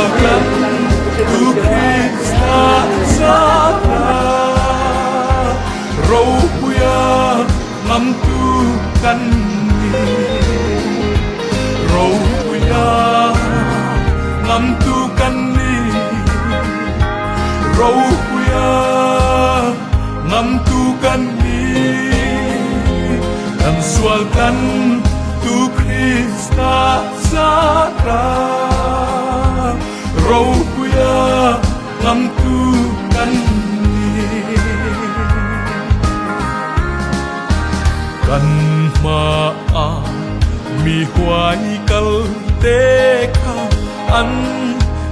sual kan tu Krista zara ropuia ngamtu kan ni ropuia ngamtu kan ni ropuia ngamtu kan ni kan sual kan tu Krista zara ropuia ngamtu kan ni kan hma ah mi huai kal te kha an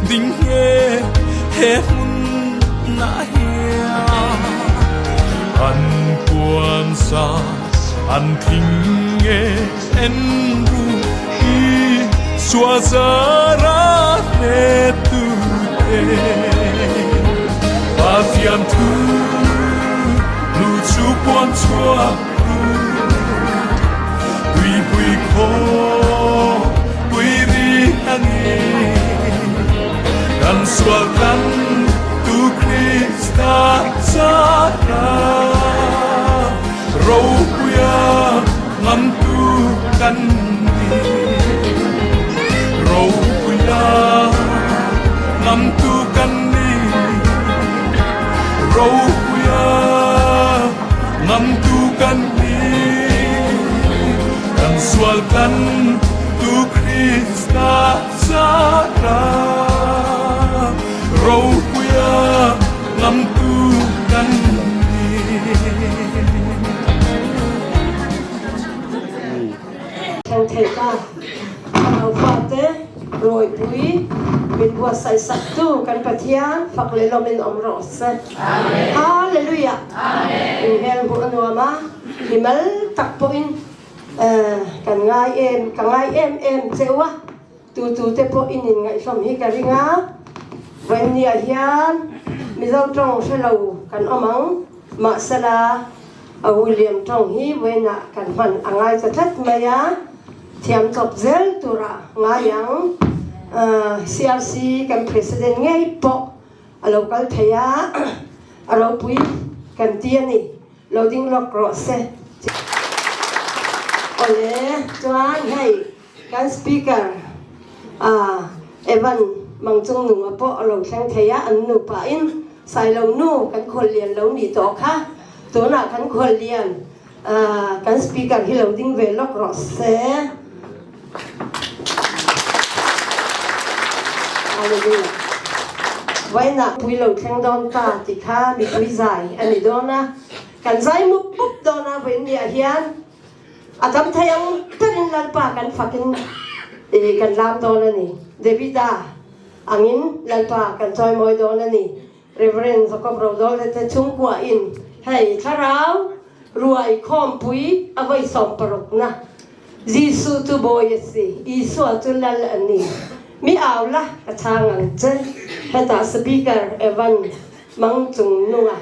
ding nge he hmun na hian an puan sa an thing nge en ru i sua zara te tu te Pathian thu lu chu puan chuak tu tui pui kho pui ri ani kan sual kan tu Krista zara ropuia ngamtu kan ni ropuia ngamtu kan ni ropuia ngamtu kan ni kan sual kan tu Krista zara ropuia ngamtu kan ni. Theng thei ta thlarau fate rawipui min buatsaih saktu kan Pathian fak le lawm in um rawh seh. Hallelujah. In hmel hmuh a nuam a mimal tak pawh in kan ngai em ka ngai em em cheu a tutu te pawh in in ngaihhlawm hi ka ring a vawiin ni ah hian Mizo tawng hrelo kan awm ang mahsela a William tawng hi vawiin ah kan hman a ngai ta tlat mai a thiam chawp zel tura ngai ang CRC kan president ngei pawh a lo kal thei a a ropui kan ti a ni. Lo ding lawk rawh se. Awle, chuan hei kan speaker ah Evan Mangchung nunga pawh a lo thleng thei a, an nupa in Sailo nu kan khuallian lo nih tawh kha tunah kan khuallian ah kan speaker hi lo ding ve lawk rawh se. Hallelujah. Vawiinah pui lo thleng dawn ta ti kha mipui zai a ni dawn a, kan zai mup mup dawn a vawiin ni ah hian a tam thei ang takin Lalpa kan fakin kan lam dawn a ni. Davida angin Lalpa kan chawimawi dawn a ni. Reverend Jacob Rodol te chhungkua in hei thlarau ruai khawmpui a voi 16na Jesuh cu bawi a si, Isua cu lal a ni. Mi au la ka chang ang che. Hetah Speaker Evan Mang Cung Nunga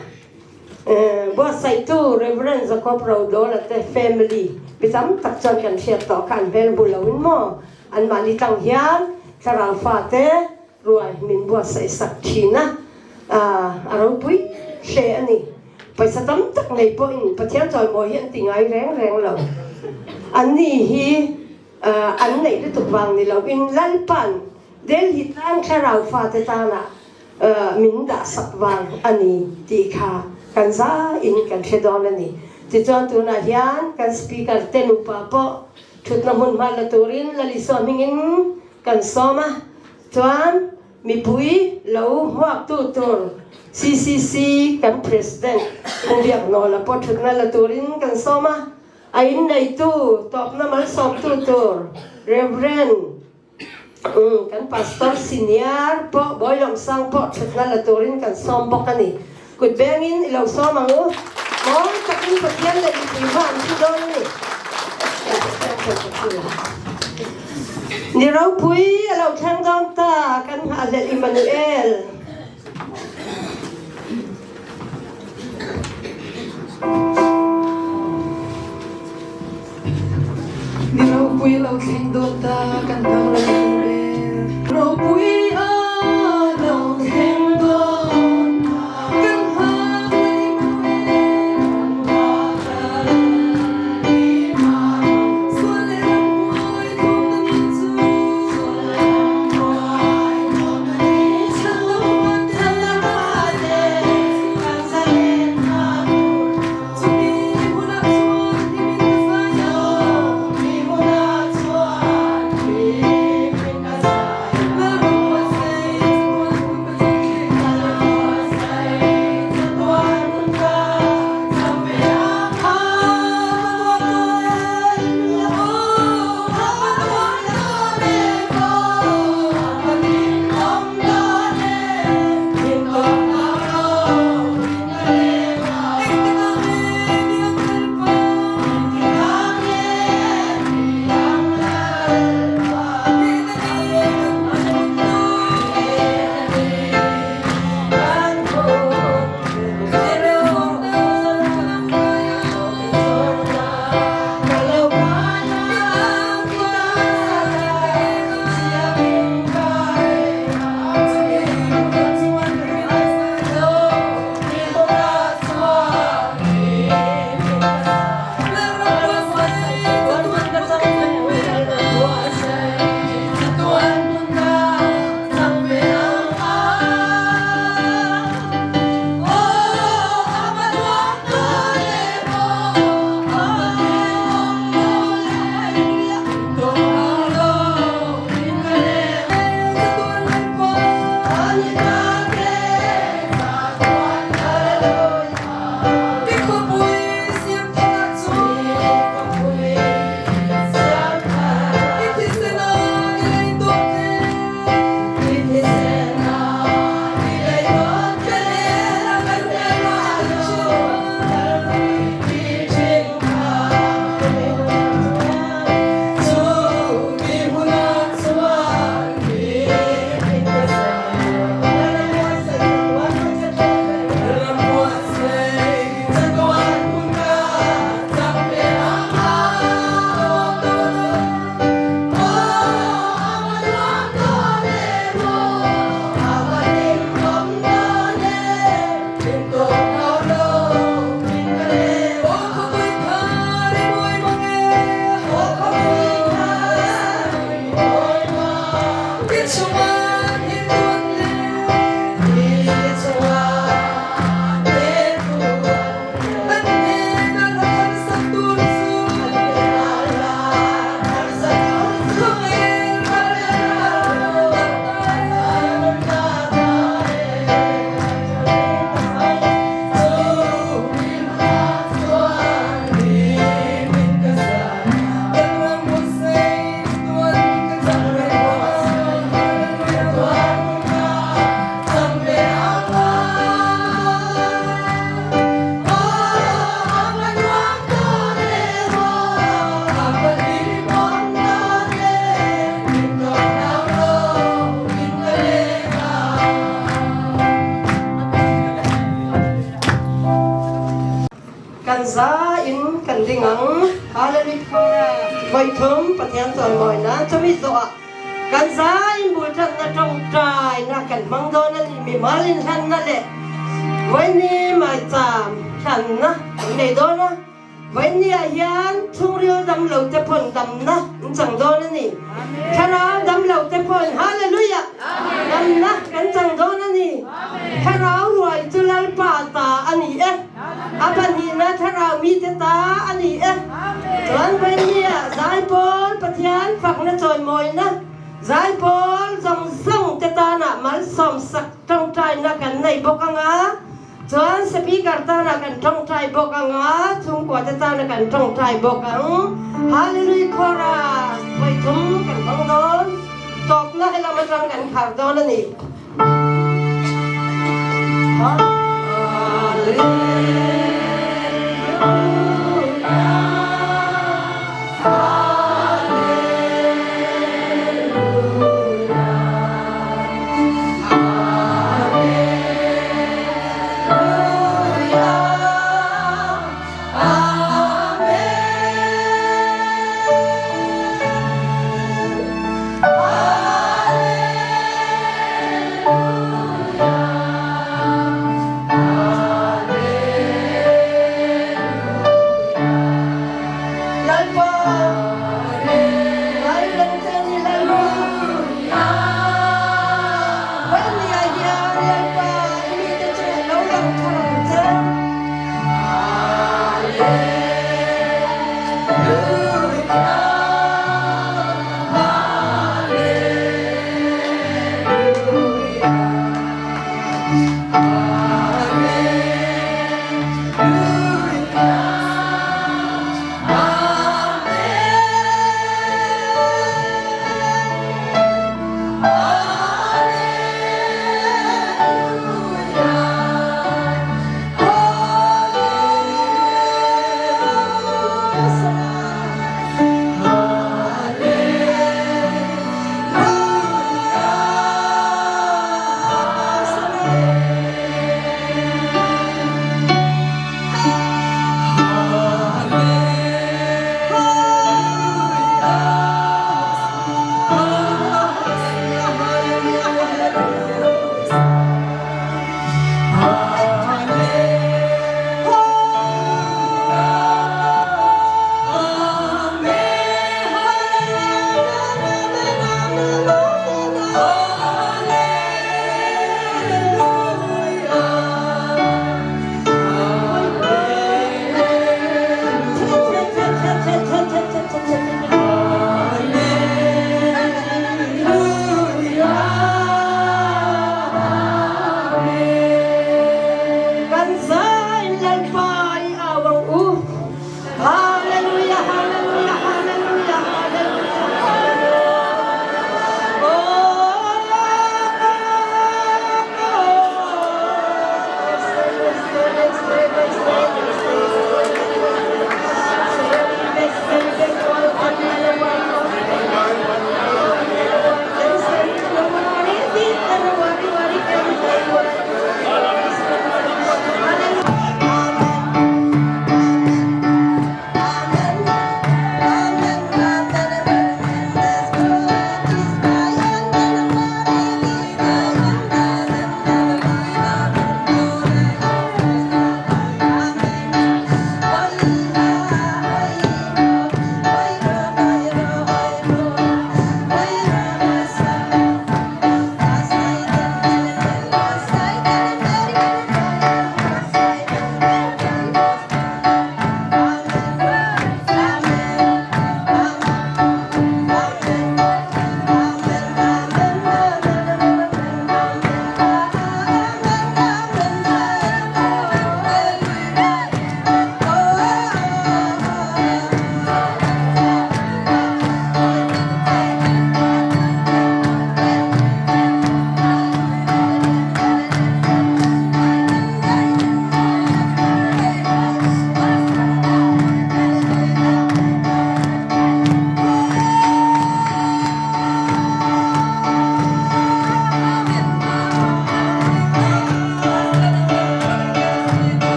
buatsaihtu Reverend Jacob Rodol te family mi tam tak chuan kan hriat tawh kha an hmel hmu lo in maw anmah ni tang hian thlarau fate Ruai min buatsaih sak thin a, a ropui hle a ni. Pawisa tam tak nei pawhin Pathian chawimawi hi an ti ngai reng reng lo. Anni hi an neih lutuk vang ni loin Lalpa'n Delhi tlang thlarau fate tana min dah sak vang a ni tih kha kan zaiin kan hre dawn a ni. Tichuan tunah hian kan Speaker te nupa pawh thutna hmun hma la turin Lalisua hmingin Kan sawm a, chuan mipui lo hmuaktu tur CCC kan President Pu Biaknawla pawh thutna la turin kan sawm a, a inneitu tawpna malsawmtu tur Rev. Kan Pastor Senior pawh Bawilawmsang pawh thutna la turin kan sawm bawk a ni. Kut bengin i lo sawm ang u. Mawi takin Pathian leh mipui hma an thu dawn a ni. Ni ropui a lo thleng dawn ta, kan nghahhlelh Immanuel. Ni ropui a lo thleng dawn ta, kan nghahhlelh Immanuel. Ropui a. Kan za in kan ding ang. Hallelujah. Voithum Pathian chawimawi chumi zawh ah kan za in bulṭan na ṭongṭai na kan hmang dawn ani mi mal in hlan na le voini maicaam hlan na kan nei dawn a. Voini ah hian chungril dam lo te phon dam na in cang dawn ani. Thlarau dam lo te phon hallelujah dam na kan cang dawn ani. Thlarau ruai cu Lalpa ta ani e. A pahnihnak thlarau mi te ta ani e. Cun voini ah zaipawl Pathian fakna cawimawinak zaipawl zongzong te tan ah malsawm sak ṭongṭainak kan nei bawk anga cun speaker tan ah kan ṭongṭai bawk anga chungkua te tan ah kan ṭongṭai bawk ang. Hallelujah chorus voi thum kan hmang dawn. Tawknak he lam aṭang kan khar dawn ani. Lalpa,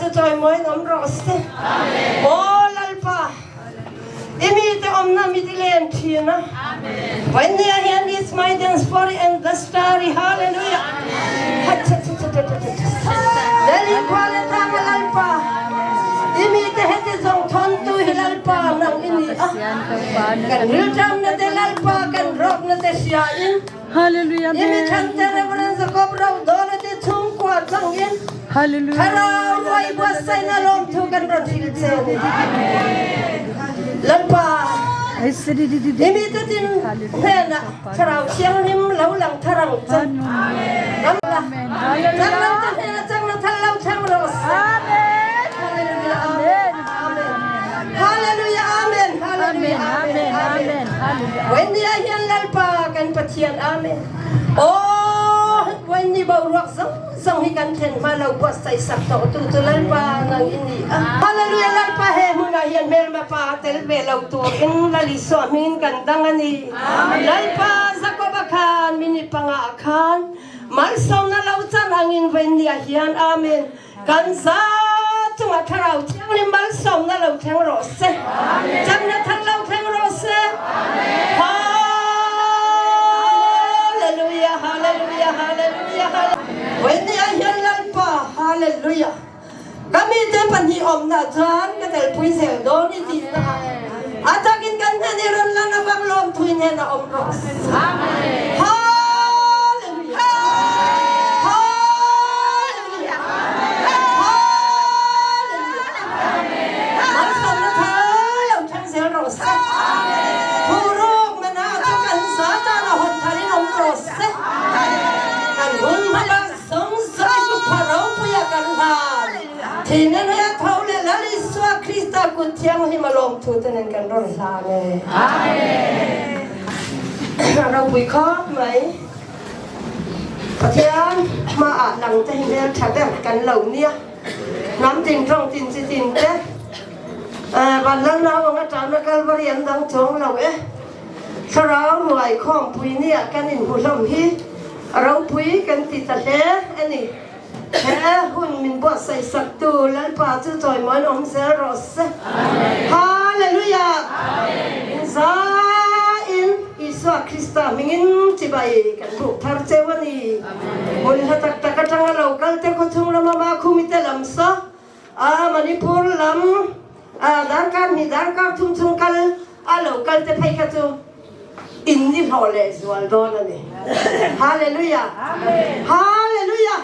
Chu chawimawiin awm rawh se. Aw Lalpa, i mite awmna mit i len thin a. Vawinia hian It's my dance for and the starry hallelujah. Delhi khua le tlang a Lalpa, i mite heti zong thawntu hi Lalpa nang i ni a. Kan rilṭam na te Lalpa, kan rawk na te hria in. Hallelujah. Imi thante Reverend Jacob Ro Dawla te chungkua tlang in Hallelujah. Thlarau ruai buatsaih na lawmthu kan rat hil che ni. Lalpa imi te tin hnenah Thlarau Thianghlim lo lang tharang chan. Ram la. Chang lo te hnenah chang lo thal lo thang ro. Amen. Hallelujah. Amen. Amen. Hallelujah. Amen. Hallelujah. Amen. Amen. Hallelujah. When ni ah hian Lalpa kan Pathian Amen. Oh, when ni boruak zong zong hi kan thlen hma lo buatsaih sak to tu cu Lalpa nang in ni a. Hallelujah Lalpa he hmun ah hian hmelma pa tel ve lo tur in Lal Isua hming kan dang ani. Lalpa Jakob a khan mini panga a khan malsawmna lo chan angin ven ni ah hian Amen. Kan za cungah Thlarau Thianghlim malsawmna lo thleng rawh seh. Camnak thar lo thleng rawh seh. Hallelujah, hallelujah, hallelujah, hallelujah. Voi ni ah hian Lalpa, hallelujah. Kami te pahnih awmna chuan ka telpui zel dawn i ti na. A takin kan hnen i ron lan abang lawm thuin hen a awm rawh seh. Hallelujah. Hallelujah. Hallelujah. Malsawmna thar lo thleng zel rawh se. Thuruk mana chu kan sa tan a hawn thar in awm rawh se. Kan hun hmala zawng zawng chu tha ropuia kan hlan. Thihna he tho le Lal Isua Krista kut thianghlim a lawmthu te nen kan rawn hlan e. Ropui khawp mai. Pathian hmaah lang te hi hmeltha ber kan lo nia. Hnam tin tawng tin chi tin te van lal nau anga tana Kalvari an dang chuang lo e. Thlarau ruai khawmpui nia kan inhmu hlawm hi a ropui kan ti ta hle a ni. He hun min buatsaih saktu Lalpa chu chawimawiin awm zel rawh se. Hallelujah! In zain Isua Krista hmingin chibai kan buk thar cheu a ni. Hmun hla tak tak atanga lo kal te khawchhung lama Makhumite lam saw a Manipur lam a darkar hnih darkar thum chung kal a lo kal te phei kha chu in ni hlawh leh zual dawn a ni. Hallelujah! Hallelujah!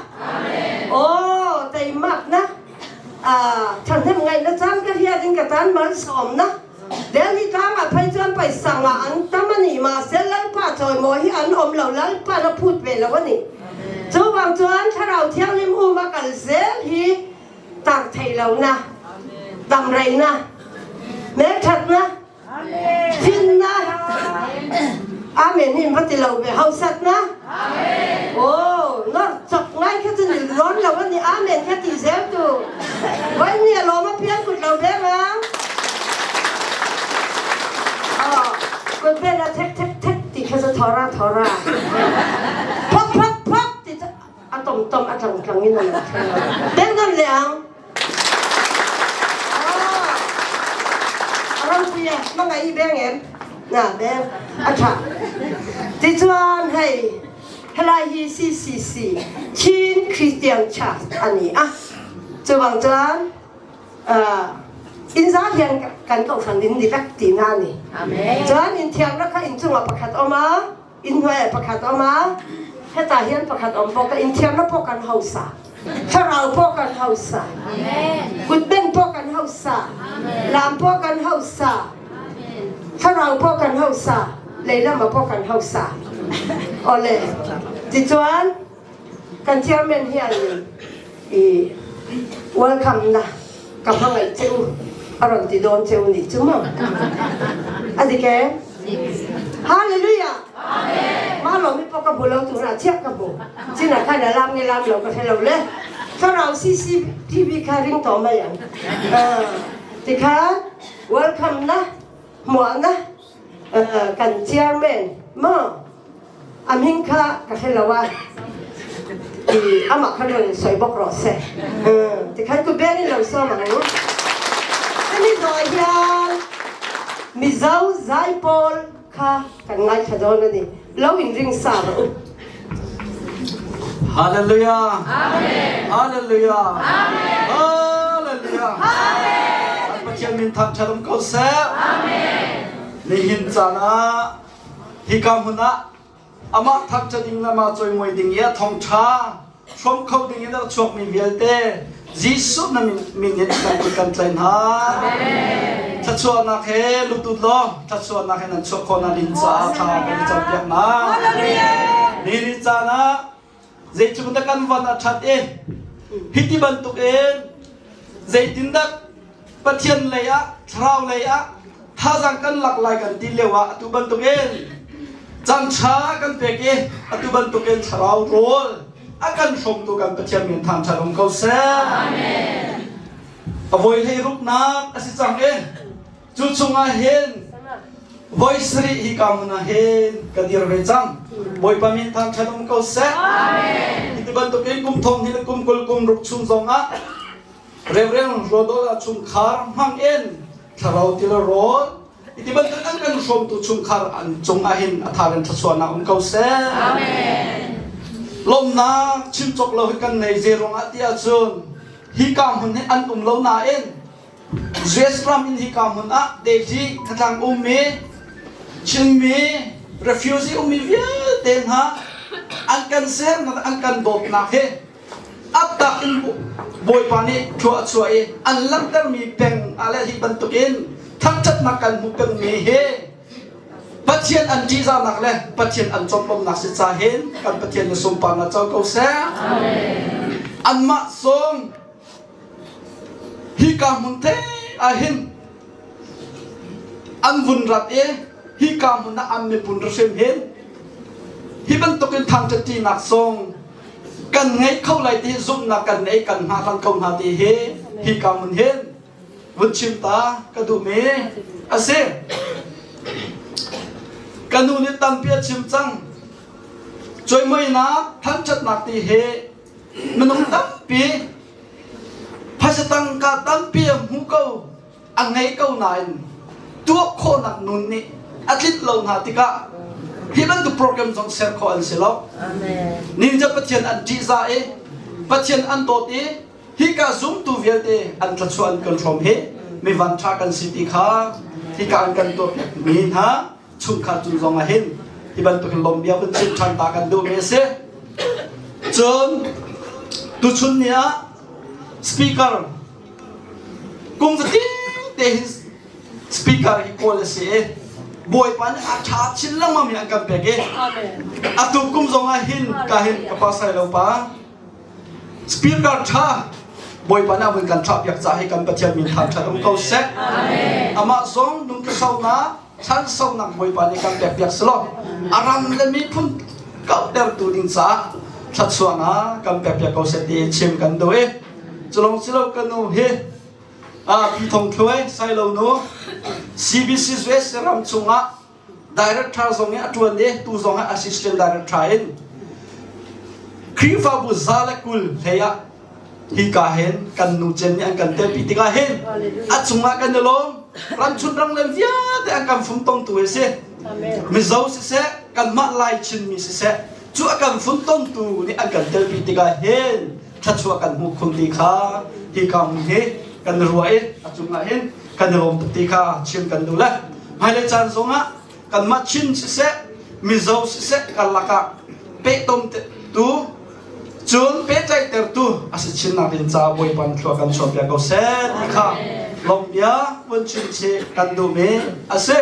Aw, teimakna, thahnem ngaihna chan ka hriatin ka tan malsawmna Delhi tlangah phei chuan paisa ngah an tam a ni. Mahse, Lalpa chawimawi hi an awm lo, Lalpa'n a phut ve lo a ni. Chuvang chuan Thlarau Thianghlim um a kal zel hi tar theih lohna, damreina, hmelthatna, Finna Amen hi in va ti lo ve hausatna Aw nawr chawk ngai kha chu ni rawn lo a ni Amen kha ti zel tu Vawiin a lawm apiang kut lo veng a Aw kut vel a thek thek thek tih kha chu thawra thawra phawk phawk phawk tih chu a tawm tawm a tlang tlang in a lo thleng a Beng nawn leh ang. A ropui e, hmangaih i beng em? Na beng a tha. Tichuan hei helai hi CCC Chin Christian Church a ni a. Chuvang chuan in za hian kan kohhran in ni vek tihna a ni. Chuan inthiamna kha inchungah pakhat awm a. Inhnuaiah pakhat a awm a, hetah hian pakhat a awm bawk a, inthiamna pawh kan hausa, thlarau pawh kan hausa, kutben pawh kan hausa, lam pawh kan hausa, thlarau pawh kan hausa, leilama pawh kan hausa. Awle, tichuan kan chairman hian i welcome na ka hmangaih che u a rawn ti dawn che u nih chu maw? A dik em? Hallelujah! Mah lawm hi pawh ka hmu lo turah chiah ka hmu. Chinah khan a lam nge lam lo ka hre lo le. Thlarau CCTV kha ring tawh mai ang. Tikhan welcome na hmuahna kan chairman maw? A hming kha ka hre lo a. I amah khan rawn in sawi bawk rawh seh. Tikhan ku bian in lo sawm ang. Chumi zawh hian Mizo zaipawl kha kan ngaithla dawn a ni. Lo in ring sa rawh u. Hallelujah. Amen. Hallelujah. Amen. Hallelujah. Amen. Kan Pathian min thangṭhat um ko seh. Amen. Nihin caan ah hika hmun ah amah thangṭhat ding le amah cawimawi ding i a thawngṭha hrawm kho ding in a chuakmi vialte Jesuh na min in kan kut kan tlaih hna. Thluachuahnak he lutut law thluachuahnak he nan chuah khawhnak ding caah thla kan i campiak hna. Ni ni caan ah zeitluk dah kan van a ṭhat i hiti bantuk in zeitindah Pathian lei ah thlarau lei ah thazaang kan lak lai kan ti lio ah atu bantuk in caan ṭha kan pek i atu bantuk in thlarau rawl a kan hrawmtu kan Pathian min thangṭhat um ko seh. Amen. A voi hlei ruknak a si cang i cu chungah hin voi sarih hi ka hmun ah hin ka dir ve cang. Bawipa min thangṭhat um ko seh. Amen. Hi bantukin kum thong hi le kum 20 kum ruk chung zongah Reverend Rodola chungkhar hmang in thlarau til rawl iti bantuk an kan hrawmtu chungkhar an cung ah hin a thar in thluachuahnak um ko seh. Amen. Lawmnak chim cawk lo hi kan nei ze ruangah ti ahcun hi ka hmun hi an um lo nain US ram in hi ka hmun ah Delhi khatlang ummi Chinmi refugee ummi vialte hna an kan sernak an kan dawtnak hi Aptak in Bawipa nih thlua a chuah i an langhtermi peng ah le hi bantukin thangṭhatnak kan hmuh pengmi hi Pathian an ṭihzahnak le Pathian an cawmlawmnak si ca hin kan Pathian na sunparnak co ko seh. Anmah zong hika hmun te ah hin an vun rat i hika hmun ah an miphun hrim hin hi bantukin thangṭhatṭinak zong kan ngei kho lai ti zumhnak kan nei kan hngahhlang ko hna ti hi hika hmun hin vun chim ta ka duhmi a si. Ka nu nih tampi a chim cang. Cuaimoinak thangṭhatnak ti hi minung tampi phaisa tangka tampi a hmu ko a ngei ko nain tuah khawhnak nun nih a tlinh lo hna tikah hi bantuk program zong ser khawh an si lo. Ninja Pathian an ṭihzah i Pathian an dawt i hika zumtu vialte an tlachuah an kan hrawm hi mi van ṭha kan si ti kha hika an kan tuahpiak mi hna chungkhar cung zong ah hin hi bantuk in lawm bia vun chim ṭhan ta kan duhmi a si. Cun tuchun ni ah speaker Kum fatin te hin speaker hi kawl a si i Bawipa nih a ṭha chin lengmang mi an kan pek i atu kum zong ah hin ka hin ka pa sai lo pa speaker ṭha Bawipa nih a vun kan ṭha piak caah hi kan Pathian min thang ṭhat um ko seh. Amah zong nung saunak chan saunak Bawipa nih kan pek piak selaw a ram le miphun kauhtertu ding caah thluachuahnak kan pek piak ko seh ti chim kan duh i Culong silo ka nu hi Pi Thong Thluai Sailo nu CBC US ram chungah director zong i a ṭuan i tu zong ah assistant director in Khrihfabu za le 20 hlei ah hika hin kan nu cem nih an kan telpi tikah hin a cungah kan i lawm ramchun ramleng vialte an kan fumtongtu hi si Mizo siseh kanmah Lai Chinmi siseh cu a kan funtomtu nih an kan telpi tikah hin thluachuah kan hmuh khun ti kha hika hmun hi kan ruah i a cungah hin kan i lawm tuk ti kha chim kan duh le hmailei caan zongah kanmah Chin siseh Mizo siseh karlak ah pehtom tu cun pehtlaihtertu a si chinnak ding caah Bawipa nih thlua kan chuahpiak ko seh ti kha lawmhbia vun chim chih kan duhmi a si.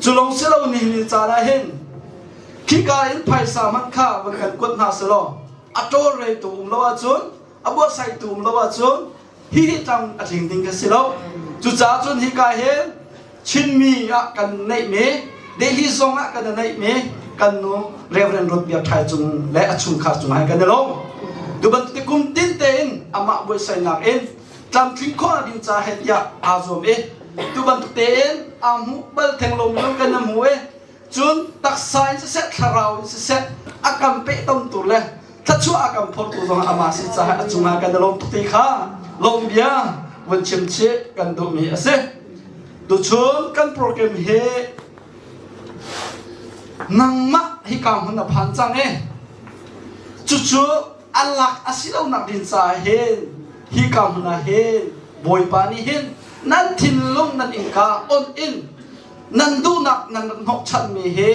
Cu lawng si lo nihin ni caan ah hin khika in phaisa hmanh kha van kan kuat hna selaw a tawlreltu um lo ahcun a buatsaitu um lo ahcun hihi tlang a tling ding ka si lo. Cucaah cun hika hin Chinmi ah kan neihmi Delhi zong ah kan neihmi kan nu Reverend Ruth Biak Thai cung le a chungkhar cung ah kan i lawm. Tu bantuk kum tin tein amah buaisainak in tlamtling khawh ding ca he tiah aa zuam i tu bantuk tein aa hmuh bal theng lo mi kan hmu i cun taksa in siseh thlarau in siseh a kan pehtomtu le. Thluachuah a kan phortu zong amah si caah a cungah kan i lawm tuk ti kha lawm bia vun chim chih kan duhmi a si. Tuchun kan program hi nangmah hika hmun na phan cang i cucu a lak a si lonak ding caah hin hika hmun ah hin Bawipa nih hin nan thinlung nan innka on in nan duhnak nan hnawhchanmi hi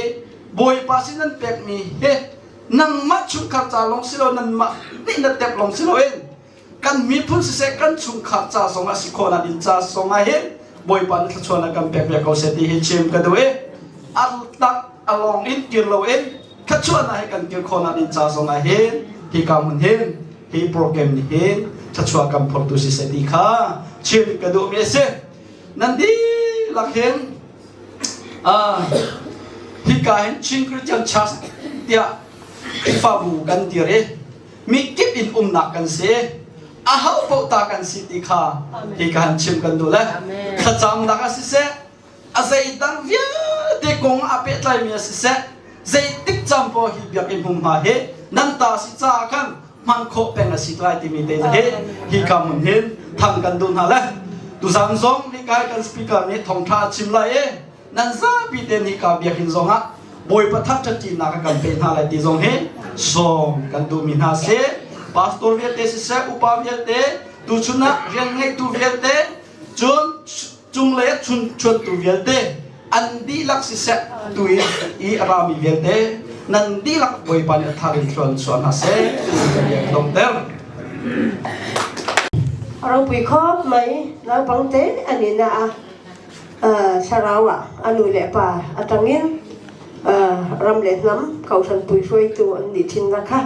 Bawipa sin nan pekmi hi nangmah chungkhar ca lawng si lo nanmah nih na tep lawng si loin kan miphun siseh kan chungkhar ca zong ah si khawh in ca zong ah hin Bawipa nih thluachuahnak kan pek ve ko seh ti hi chim ka duh i a tak a lawng in kir loin thluachuahnak hi kan kir khawhnak ding ca zong ah hin hi ka hmun hin hi program nih hin thluachuah kan phortu si seh ti kha chim ka duhmi a si. Nan dihlak hin hika hin Chin Christian Church tiah Khrihfabu kan dir i mi kip in umnak kan si. Aho paoh ta kan si ti kha hika han chim kan duh le thlacamnak ah siseh a zeidang vialte kong a pehtlaimi ah siseh zeitik caan paoh hi biakinn hmunhma hi nan ta si caah khan hman khawh peng a si lai timi te hi hika hmun hin thang kan duh hna le tuzan zong hika kan speaker nih thawngtha a chim lai i nan zapi te hika biakinn zong ah Bawipa thangṭhatṭinak a kan pe hna lai ti zong hi sawm kan duhmi hna si pastor vialte siseh upa vialte tuchun ah rian ngeitu vialte cun cunglei ah chuantu vialte an dihlak siseh tu i a rami vialte nan dihlak Bawipa nih a thar in thluan chuah hna seh ka bia ka dongter. Ropui khawp mai naupangte an in a thlarau ah a nu le pa atangin ram le hnam kohhran pui hruaitu an nih thinnak kha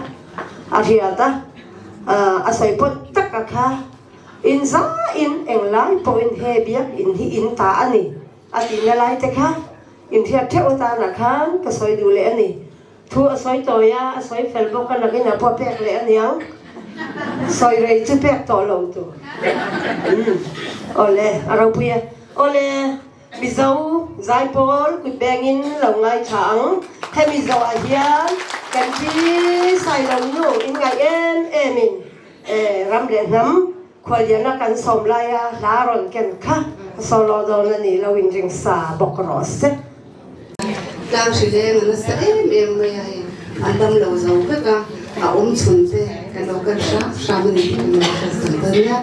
a riat a a soi pot tak a kha In za in englai pawh in he biakinn hi inn ta a ni a ti na lai te kha in hriat theuh atan ah khan ka sawi duh leh a ni. Thu a sawi tawi a, a sawi fel bawk a nakin a pua pek leh a niang. Sawi rei chu pek tawh lo tur. Awle, a ropui e. Awle, Mizo zaipawl kutbeng in lo ngaithla ang. Hemi zawh ah hian kan pi Sailo nu in ngaih em em in ram le hnam khuallian a kan sawm lai a hla rawn ken kha solo dawn a nih lo in ring sa bawk rawh se. Tlang hri leng a nasa em em mai a hei an dam lo zo vek a a awm chhun te kan lo kal hram hram a ni tih kan lo hriat sak dawn nia.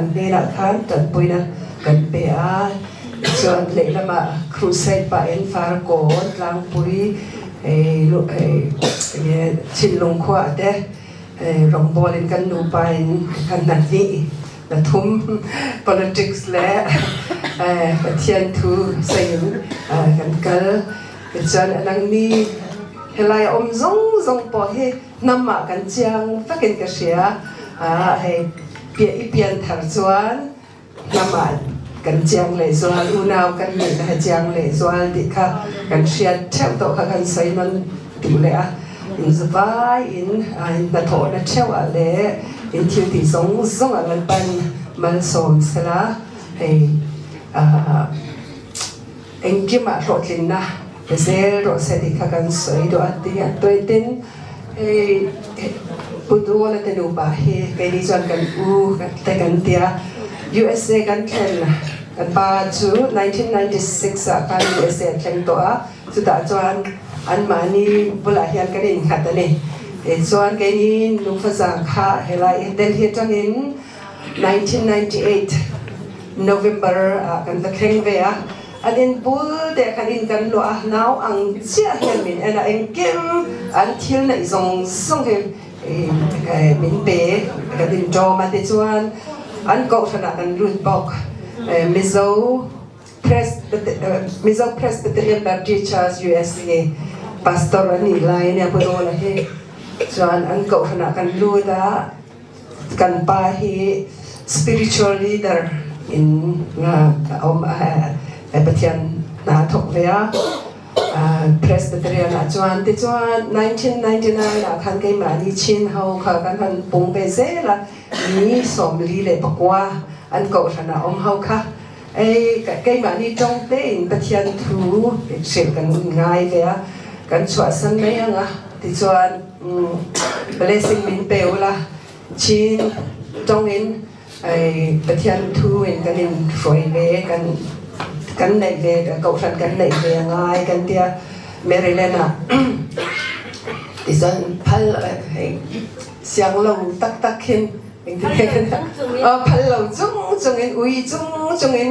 an hnenah khan ṭanpuinak kan pe a. Cun lehlam ah crusade pah in Farkawn tlangpui Chinlung khua te rawngbawl in kan nupa in kan hna hnih na thum politics le Pathian thu sayin kan kal. Cun nang ni helai um zong zong pawh hi hnam ah kan chiang takin ka hria. Hei i pian thar chuan hnam ah kan chiang le zual unau kan nih na chiang le zual ti kha kan hriat theu to kha kan soi non tu le a in zavai in na thawh na theu ah le in thil ti zong zong ah lan pan malsawm sela hei engkim ah hlawhtlinnak pe zel rawh seh ti kha kan soi duh a ti a tuaitin hei Pu Dual te nupa hi kei nih cun kan u te kan tia USA kan thlen kan pa cu 1996 ah khan USA a thleng tawh a chutah chuan anmah ni bulah hian kan in hngat ani e chuan kei ni nufaza kha helai Delhi atangin 1998 November ah kan va thleng ve a an in bul te khan in kan luah a nau ang chiah hian min en a engkim an thil neih zong zong hi min pe kan in ṭawm a ti chuan an kohhran ah kan lut bawk Mizo Mizo Presbyterian Baptist Church USA pastor an nih lai ne pu Dawla hi chuan an kohhran ah kan lut a Kan pa hi spiritual leader in a um Pathian hna thawk ve a. Presbyterian ah chuan tichuan 1999 ah khan keimah nih Chin ho kha kan han pung ve zel a mi 49 an kohhran ah um ho kha ei keimah nih tong tein Pathian thu hrilh kan ngai ve a kan chuahsan mai anga tichuan blessing min pe ula Chin tong in Pathian thu in kan in hruai ve kan kan neih ve kohhran kan neih ve ngai kan tia Maryland ah tichuan phal siang lo taktak khin phal lo chung chung in ui chung chung in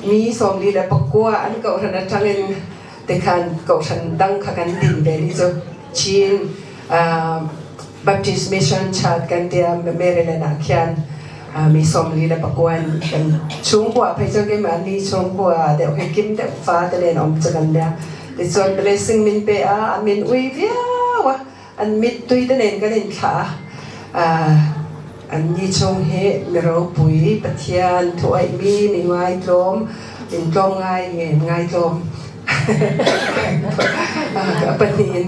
mi 49 an kohhran atangin tikhan kohhran dang kha kan din ve ni cu Chin Baptist Mission Church kan tia Maryland ah khian mi 49 kan chungkua phei cu keimah ni chungkua deuh he kim deuh fa te len om cu kan lia tichuan blessing min pe a min ui viau a an mittui te nen kan in thlah an ni chung hi mi ropui Pathian thu mi mi ngaitlawm in tlawm ngai nge ngaitlawm pahnih in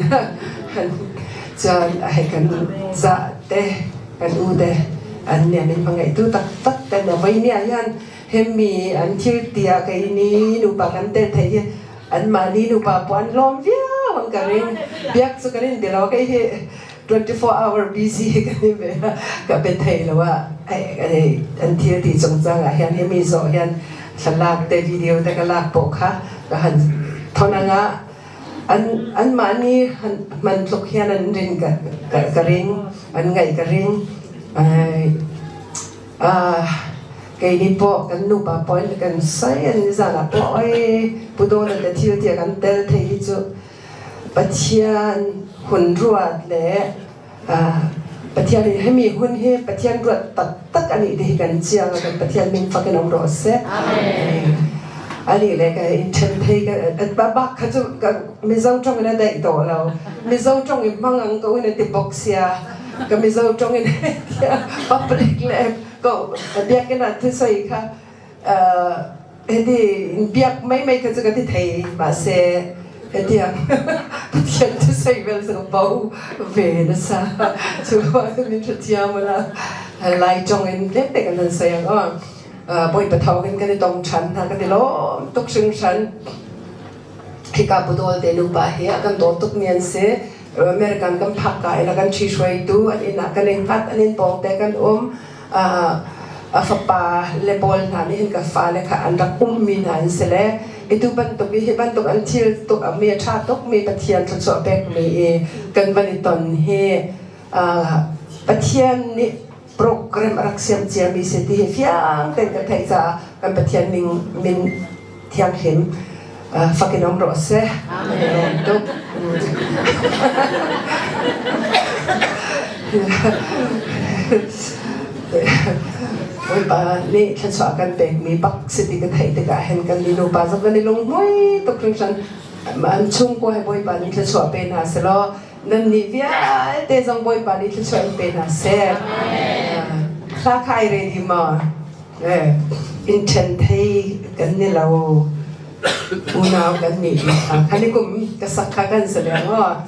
cun hei kan za te kan u te an nia min hmangaih tu tak tak te na voi nia hian hemi an thil tia kei ni nupa kan tel thei hi Anmah ni nupa puan lawm viau an ka ring. Biak cu kan in bia lo kei hi 24 hour busy kan i ve ka pe thei lo ah an thil ti cungcang ah hian himi zawh hian thlalak te video te ka lak pawh kha ka han thonang ah an anmah ni man tluk hian an rin ka ka ring an ngaih ka ring Kei nih pawh kan nupa point kan sai an nizan ah pawh oi Pu Dawla te thil tiah kan tel thei hi cu Pathian hun ruat le Pathian in hemi hun hi Pathian ruat taktak ani ti hi kan chiang kan Pathian min fak in om rawh seh. Ani le ka in then thei ka bak kha cu Mizo tong in a daih to lo Mizo tong in hmang ang ko in a ti bok sia ka Mizo tong in public le ko biakinn ah thusoi kha heti biak mai mai kha cu ka ti thei mahse hetiang Pathian thusoi bel cu bo ve nasa cu min hrethiam ula Lai tong in tlem te kan han sei ang aw Bawipa thawng in kan i tong ṭhan hna ka ti lawm tuk hringhran hika budol te nupa hi a kan dawt tuk mi an si American kan phak ka in a kan ṭhihruaitu an inn ah kan i hngat an inn pawngte kan um a fapa le pawl hna nih hin ka fale kha an rak ummi hna an si le itu bantuk i hi bantuk an thil tuk mi a ṭha tuk mi Pathian thluachuah pekmi i kan van i ton hi Pathian nih. program a rak siam ciami si ti hi fiang tein ka theih caah kan Pathian min min thianghlim fakin um rawh seh. Amen. Tuk. Bawipa nih thluachuah kan pekmi bak si ti ka theih tikah hin kan nupa zong kan i lunghmui tuk hringhran. An chungkua he Bawipa nih thluachuah pe hna selaw nan nih vialte zong Bawipa nih thluachuah in pe hna seh. Hla kha ai ready maw? In ṭhen thei kan ni lo. Unau kan nih khan i kum ka sak kha kan si leng aw.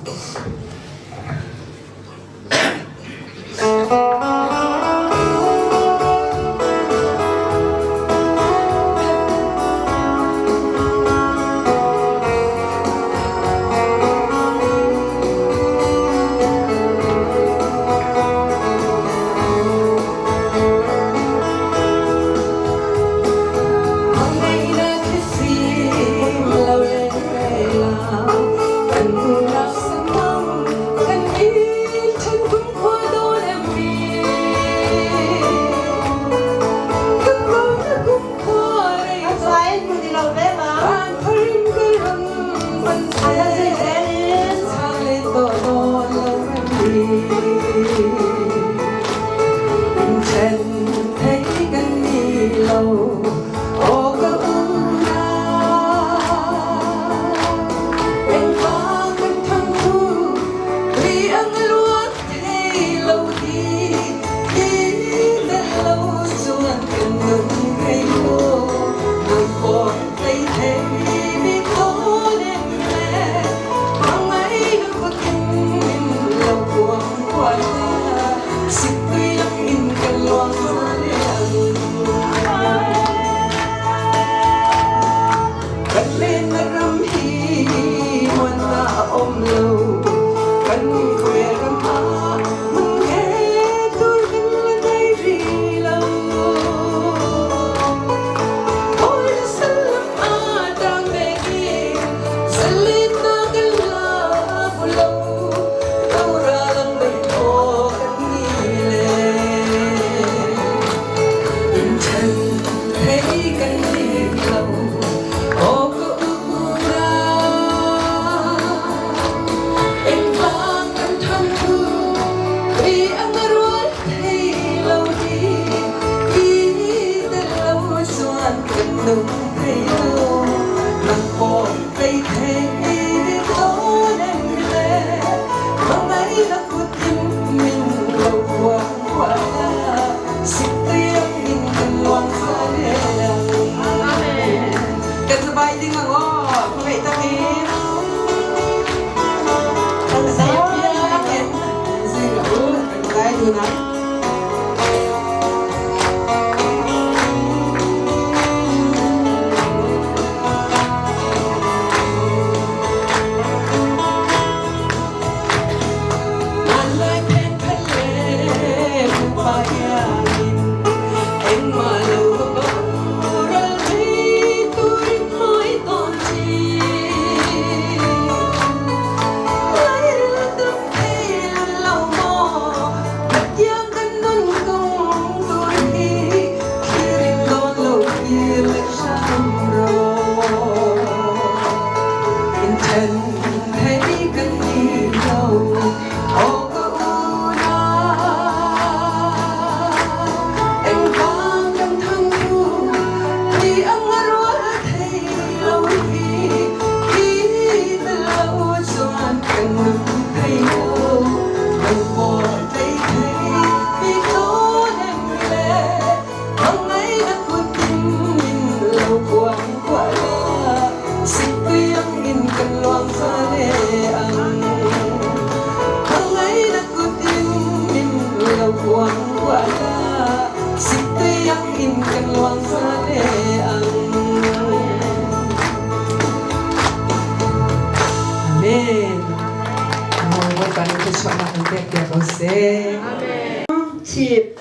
Chief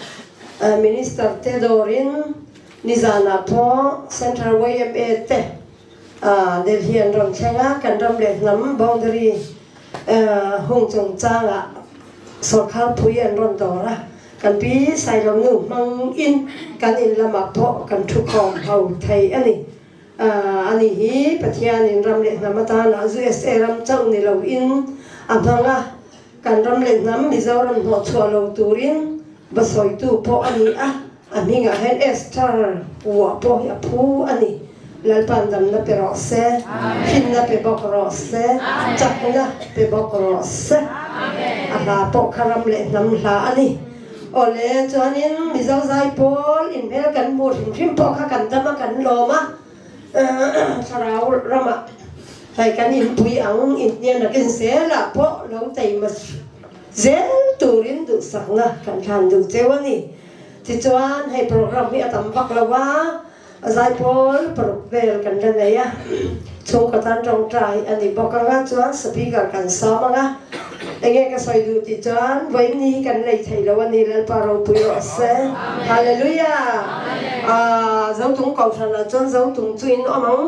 Minister te dawr in nizan ah pawh Central YMA te Delhi an rawn thleng a, kan ram le hnam boundary hung chungchang ah sorkar pui an rawn dawr a. Kan pi Sailo nu hmang in kan inn lamah pawh kan ṭhu khawm ho thei a ni. Ani hi Pathian in ram le hnam atan ah USA ram chauh ni loin a hmang a, kan ram le hnam Mizoram hnawhchuah lo turin va sawitu pawh a ni a, a hming ah hin Esther uah pawh hi a phu a ni. Lalpan damna pe rawh seh, finna pe bawk rawh seh, chakna pe bawk rawh seh. A hla pawh kha ram le hnam hla a ni. Awle, chuanin Mizo zaipawl inhmel kan hmuh hrimhrim pawh kha kan dam a, kan lawm a, thlarau ramah hei kan inpui ang inhnian nakin zelah pawh lo teima zel turin duhsakna kan thlan duh cheu a ni. Tichuan hei program hi a tam vak lo a, A zaipawl paruk vel kan la nei a, chhungkaw tan tawngtai a ni bawk anga chuan speaker kan sawm anga, enge ka sawi duh tih chuan vawiin ni hi kan lei thei lo a ni Lalpa ropui rawh se. Hallelujah! Aaa Zotung Kohhranah chuan Zotung chu in awm ang,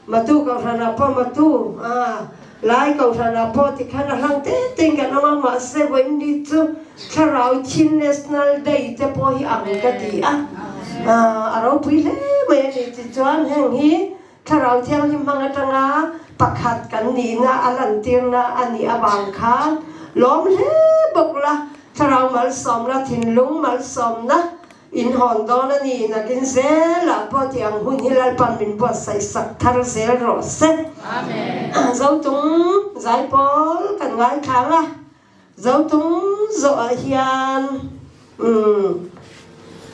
Matu Kohhranah pawh Matu, aa Lai Kohhranah pawh tikhan a hlang te tein kan awm a, mahse vawiin ni chu Thlarau Chin National Day te pawh hi ang ka ti a, a ropui hle mai a ni. Tichuan heng hi Thlarau Thianghlim hmang atanga pakhat kan nihna a lantirna a nih avang khan lawm hle bawk la, Thlarau malsawmna, thinlung malsawmna In hawn dawn a ni, nakin zelah pawh ti ang hun hi Lalpan min buatsaih sak thar zel rawh se. Zotung zaipawl kan ngaithlang a, Zotung zawhah hian umm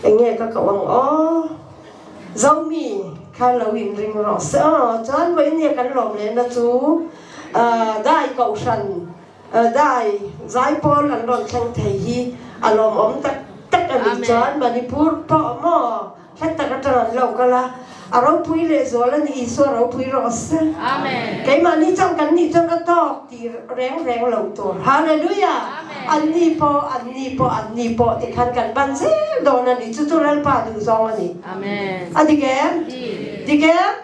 eng nge ka koh ang aw, Zomi kha lo inring rawh se aw, chuan vawiin nge kan lawm lehna chu dai kohhran Dai zaipawl an rawn thleng thei hi a lawmawm tak tak a nih chuan Manipur pawh maw hlat tak atang an lo kal a, a ropui lehzual a ni Isua ropui rawh se. Keimahni chang kan nih chuan a tawk ti reng reng lo tur. Hallelujah! Anni pawh, anni pawh, anni pawh tikhan kan ban zel dawn a ni. Chu chu Lalpa duhzawng a ni. A dik em? Dik em?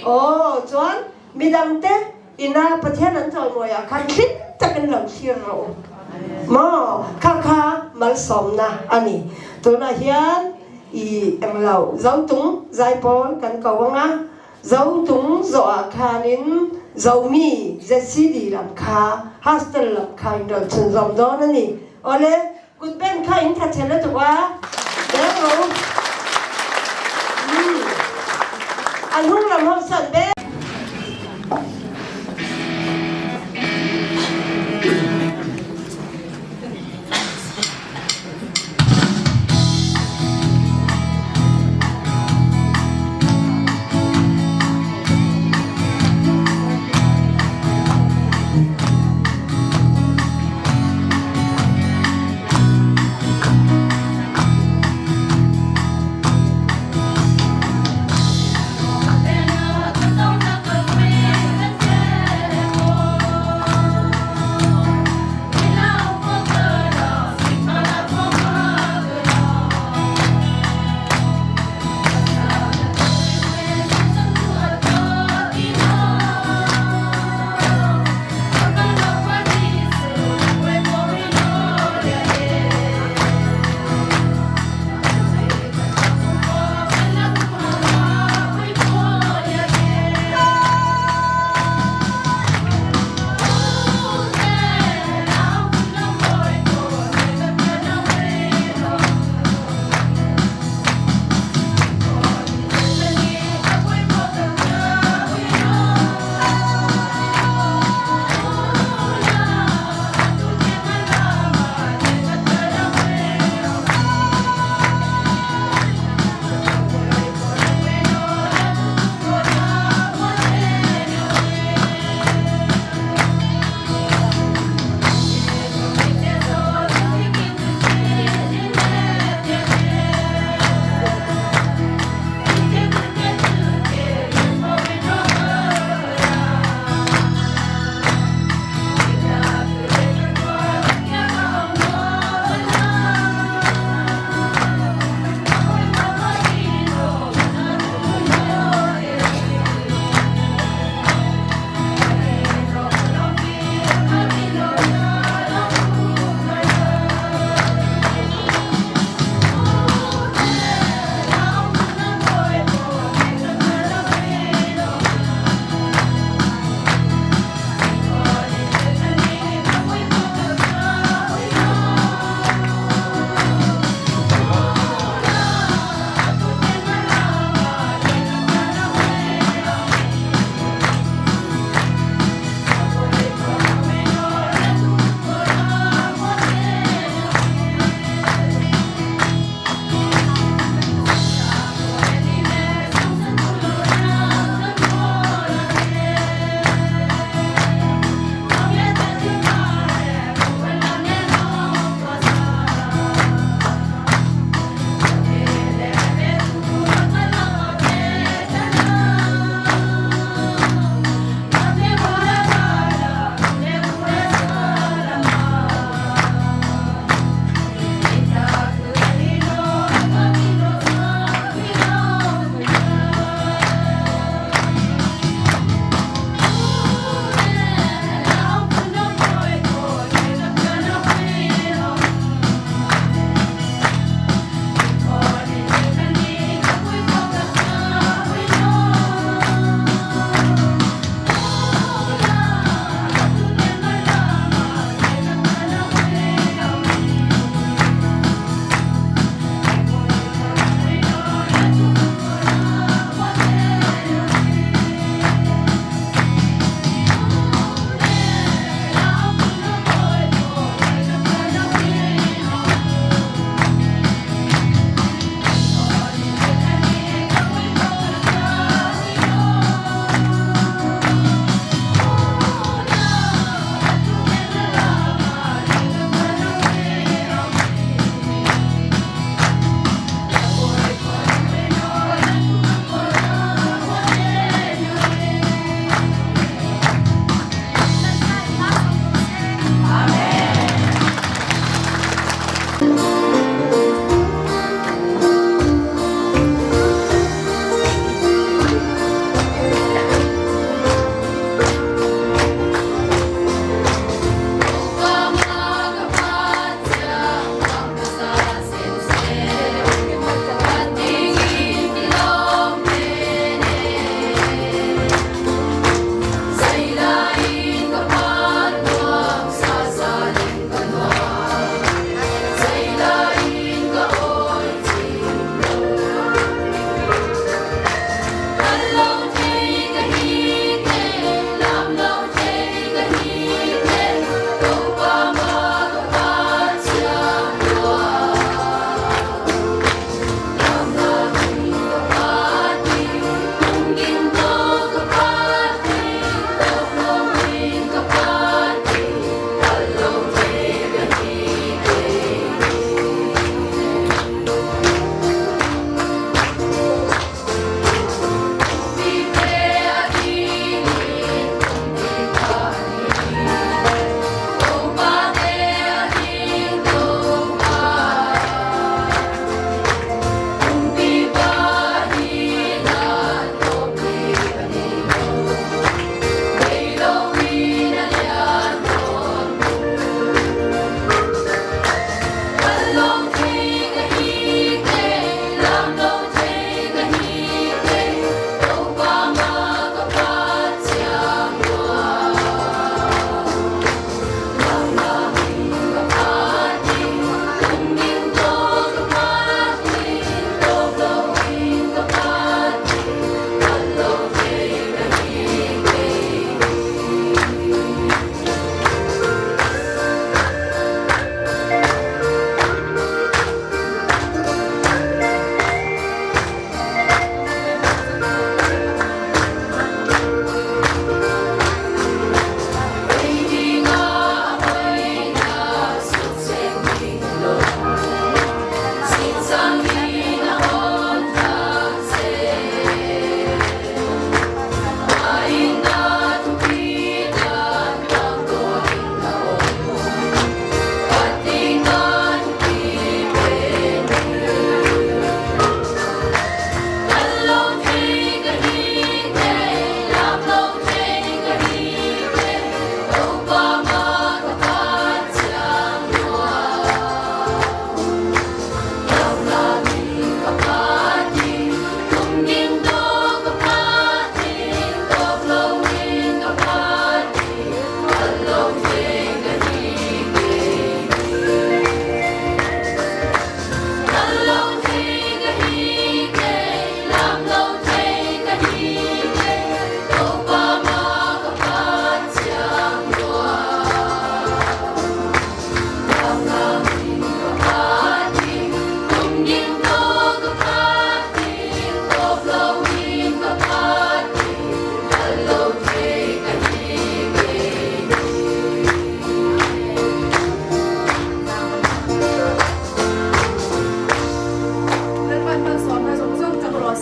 Aw, chuan midangte Ina Pathian an chawimawi ah khan hlim takin lo thlir rawh u. Maw? Kha kha malsawmna a ni. Tunah hian i englo Zotung zaipawl kan ko ang a, Zotung zawh ah khanin Zomi ZCD lam kha hostel lam kha in rawn chhunzawm dawn a ni. Awle, kut ben kha in tha chhe lutuk a, deng rawh u. Umm. An hung lam ho sawn be.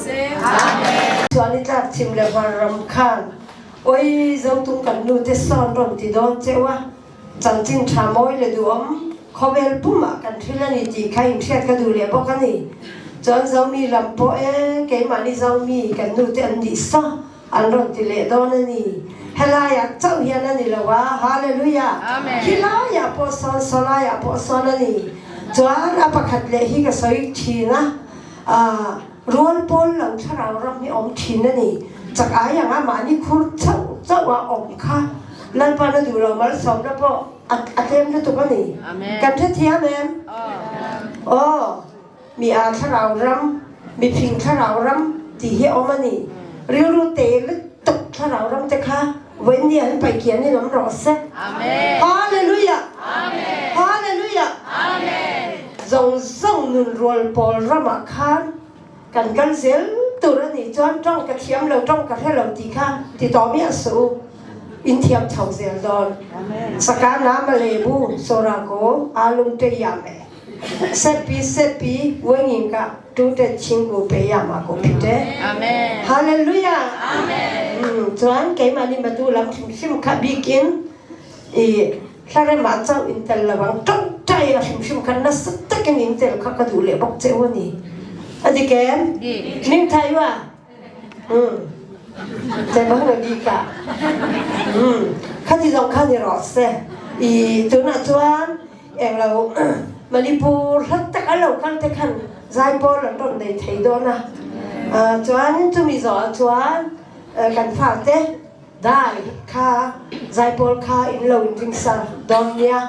seh. Amen. Chuan i tlak chim le var ram khan oi zotung kan nu te sawn ron ti dawn chewa chanchin tha mawi le duam khawvel pum ah kan thil ani ti kha in hriat ka duh leh bawk ani. Chuan zomi lam pawh e keimah ni zomi kan nu te an nih sa an ron ti leh dawn ani. Helai ah chauh hian ani lo a hallelujah. Khilai ah pawh sawn sawlai ah pawh sawn ani. Chuan a pakhat leh hi ka sawi thin a rual pawl lo thlarau ram hi awm thin ani. Chak ai anga mahni khur chauh chauh a awm kha Lalpa na duh lo malsawmna pawh a tlem lutuk ani. Kan hrethiam em? Aw. Mi aa thlarau ram, mifing thlarau ram ti hi a awm a ni. Rilru te lutuk thlarau ram te kha voin ni an pai kian in awm rawh seh. Amen. Hallelujah. Amen. Hallelujah. Amen. Zong zong nun rual pawl ram ah khan kan kal zel tur a nih chuan tawng ka thiam lo tawng ka hre lo ti kha ti tawh miah suh u. In thiam chho zel dawn. Saka na malebu sorako alung te yame. Sepi sepi wengin ka tu te chingku pe ya ma ko phite. Amen. Hallelujah. Amen. Chuan keimah nih matu lam hrimhrim kha bikin i hlarem ah chau in tel lawang ṭongṭai a hrimhrim kha nasa takin in tel kha ka duh leh bawk cheu ani. Adi kem? Ning thai wa? Te bang na di ka. Khati zong kha ni rawh se. I tunah chuan englo Manipur hlat tak a lo kal te khan zaipawl an rawn nei thei dawn a. Chuan chumi zawh ah chuan kan fate dai kha zaipawl kha in lo in ring sa dawn nia.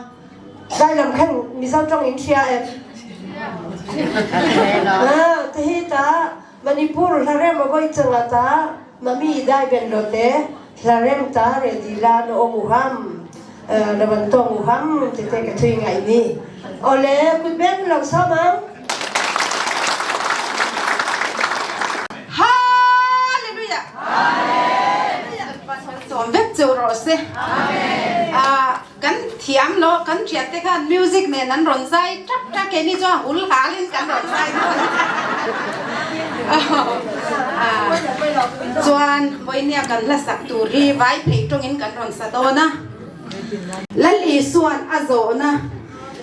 Dai lam khan Mizo tawng in hria em? Te hi ta Manipur hlarem a voi changa ta mami dai ben lo te hlarem ta re di la no om uham na ban tong uham te te ka thui ngai ni. Ole kut ben lo sa mang. Hallelujah. Sawm vek cheu rawh se. Kan thiam lo kan hriat te khan music nen an rawn zai tap tap keini chuan hul halin kan rawn zai dawn chuan vawinia kan hla sak tur hi vai phei tawngin kan rawn sa dawn a Lal Isuan a zawhna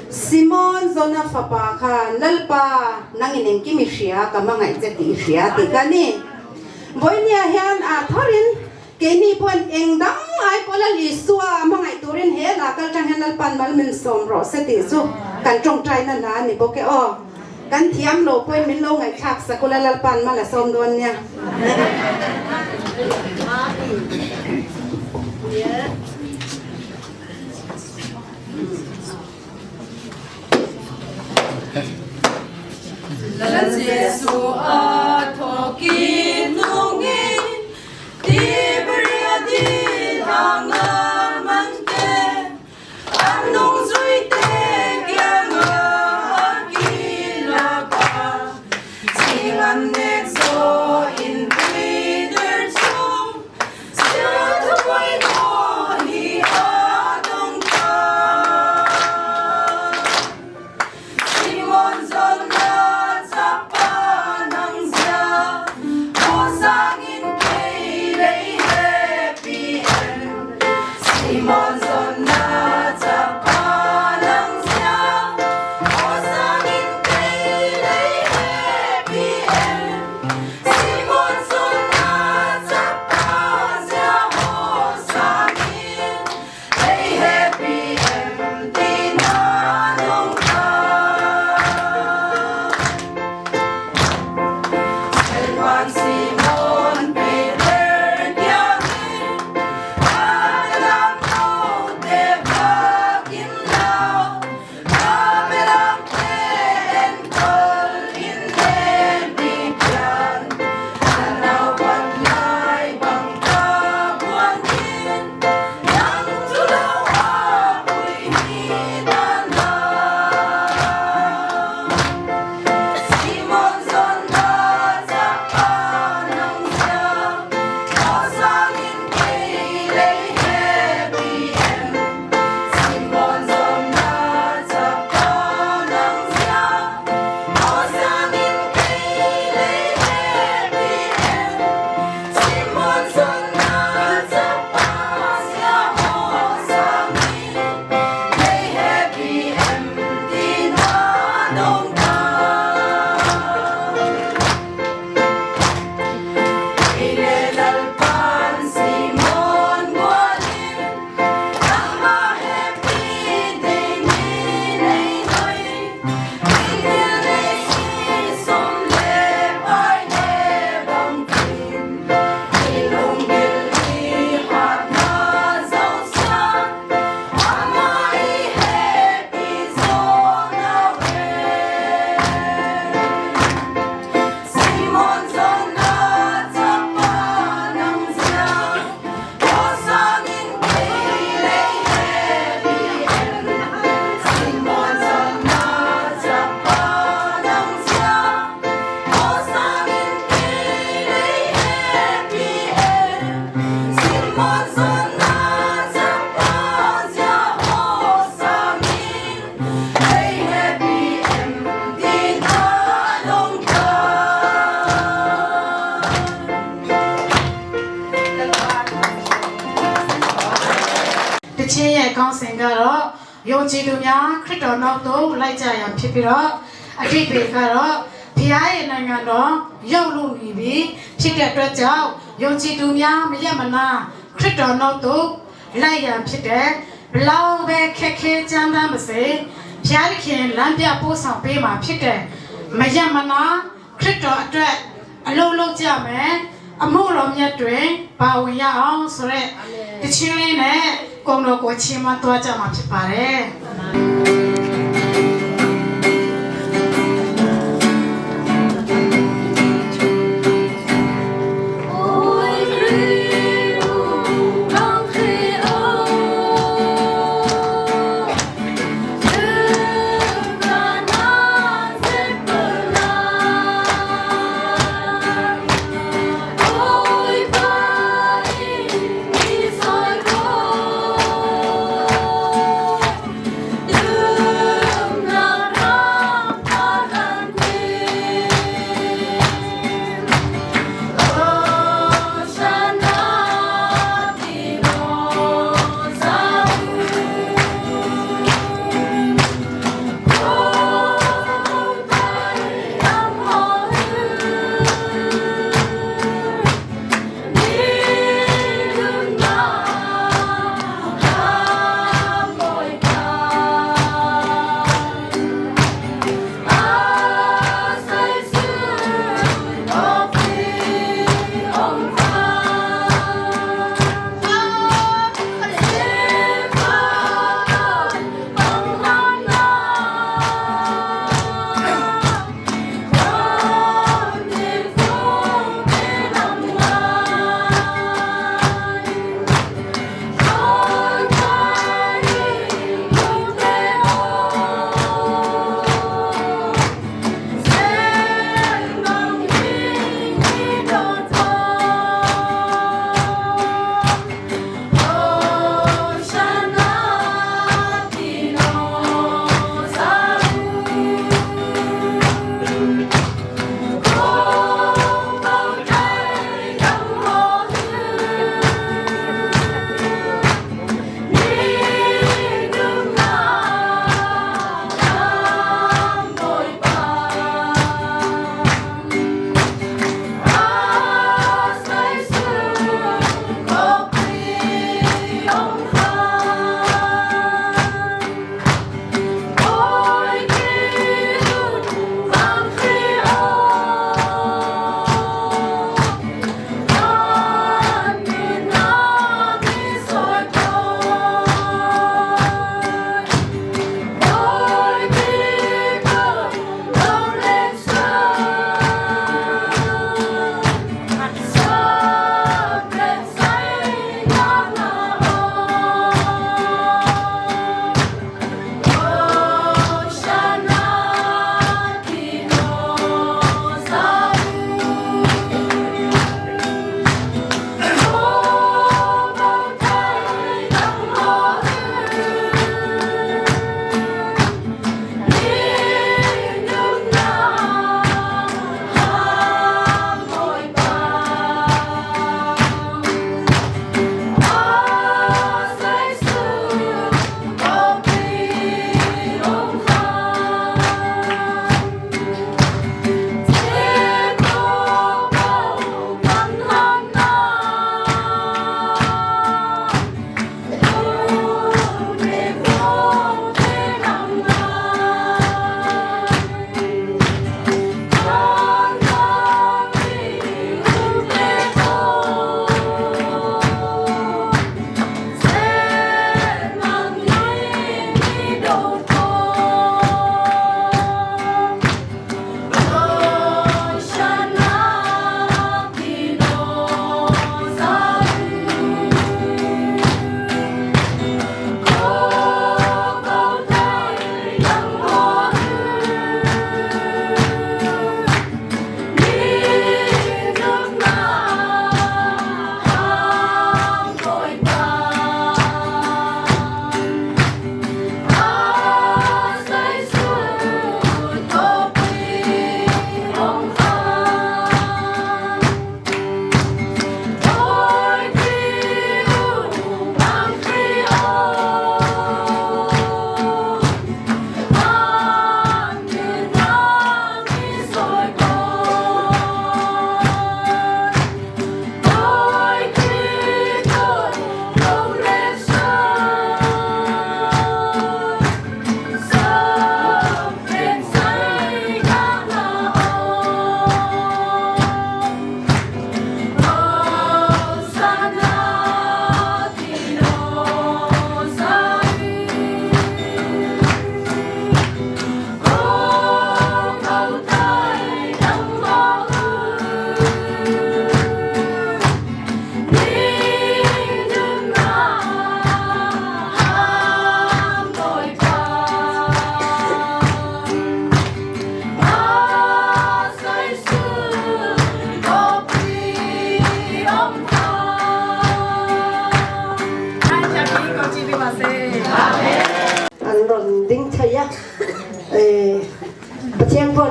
Simon Zona fapa khan Lalpa nangin engkim i hria ka hmangaih che tih i hria tih kha a ni vawinia hian a tharin Keini pawhin eng dang ai pawh Lal Isua hmangaih turin he la kal tang hian Lalpan mal min sawm rawh se tih chu kan tawngtaina hna a ni bawk e aw. Kan thiam lo pawhin min lo ngaihthlak sak ula Lalpan mal a sawm dawn nia. Lal Jesu a thawkin nungin Simon zon na chapa nang zia. ချင်းရဲ့ခေါင်းစဉ်ကတော့ယုံကြည်သူများခရစ်တော်နောက်သို့လိုက်ကြရန်ဖြစ်ပြီးတော့အတိတ်တွေကတော့ဖခင်ရဲ့နိုင်ငံတော်ရောက်လို့နေပြီဖြစ်တဲ့အတွက်ကြောင့်ယုံကြည်သူများမရက်မနာခရစ်တော်နောက်သို့လိုက်ရန်ဖြစ်တဲ့ဘလောက်ပဲခက်ခဲကြမ်းတမ်းပါစေဖခင်ခင်လမ်းပြပို့ဆောင်ပေးမှာဖြစ်တဲ့မရက်မနာခရစ်တော်အတွက်အလုံးလုံးကြမယ်အမှုတော်မြတ်တွင်ပါဝင်ရအောင်ဆိုရက်တခြင်းလေးနဲ့ကုံတော်ကိုချီးမွမ်းသွားကြမှာဖြစ်ပါတယ် Ôi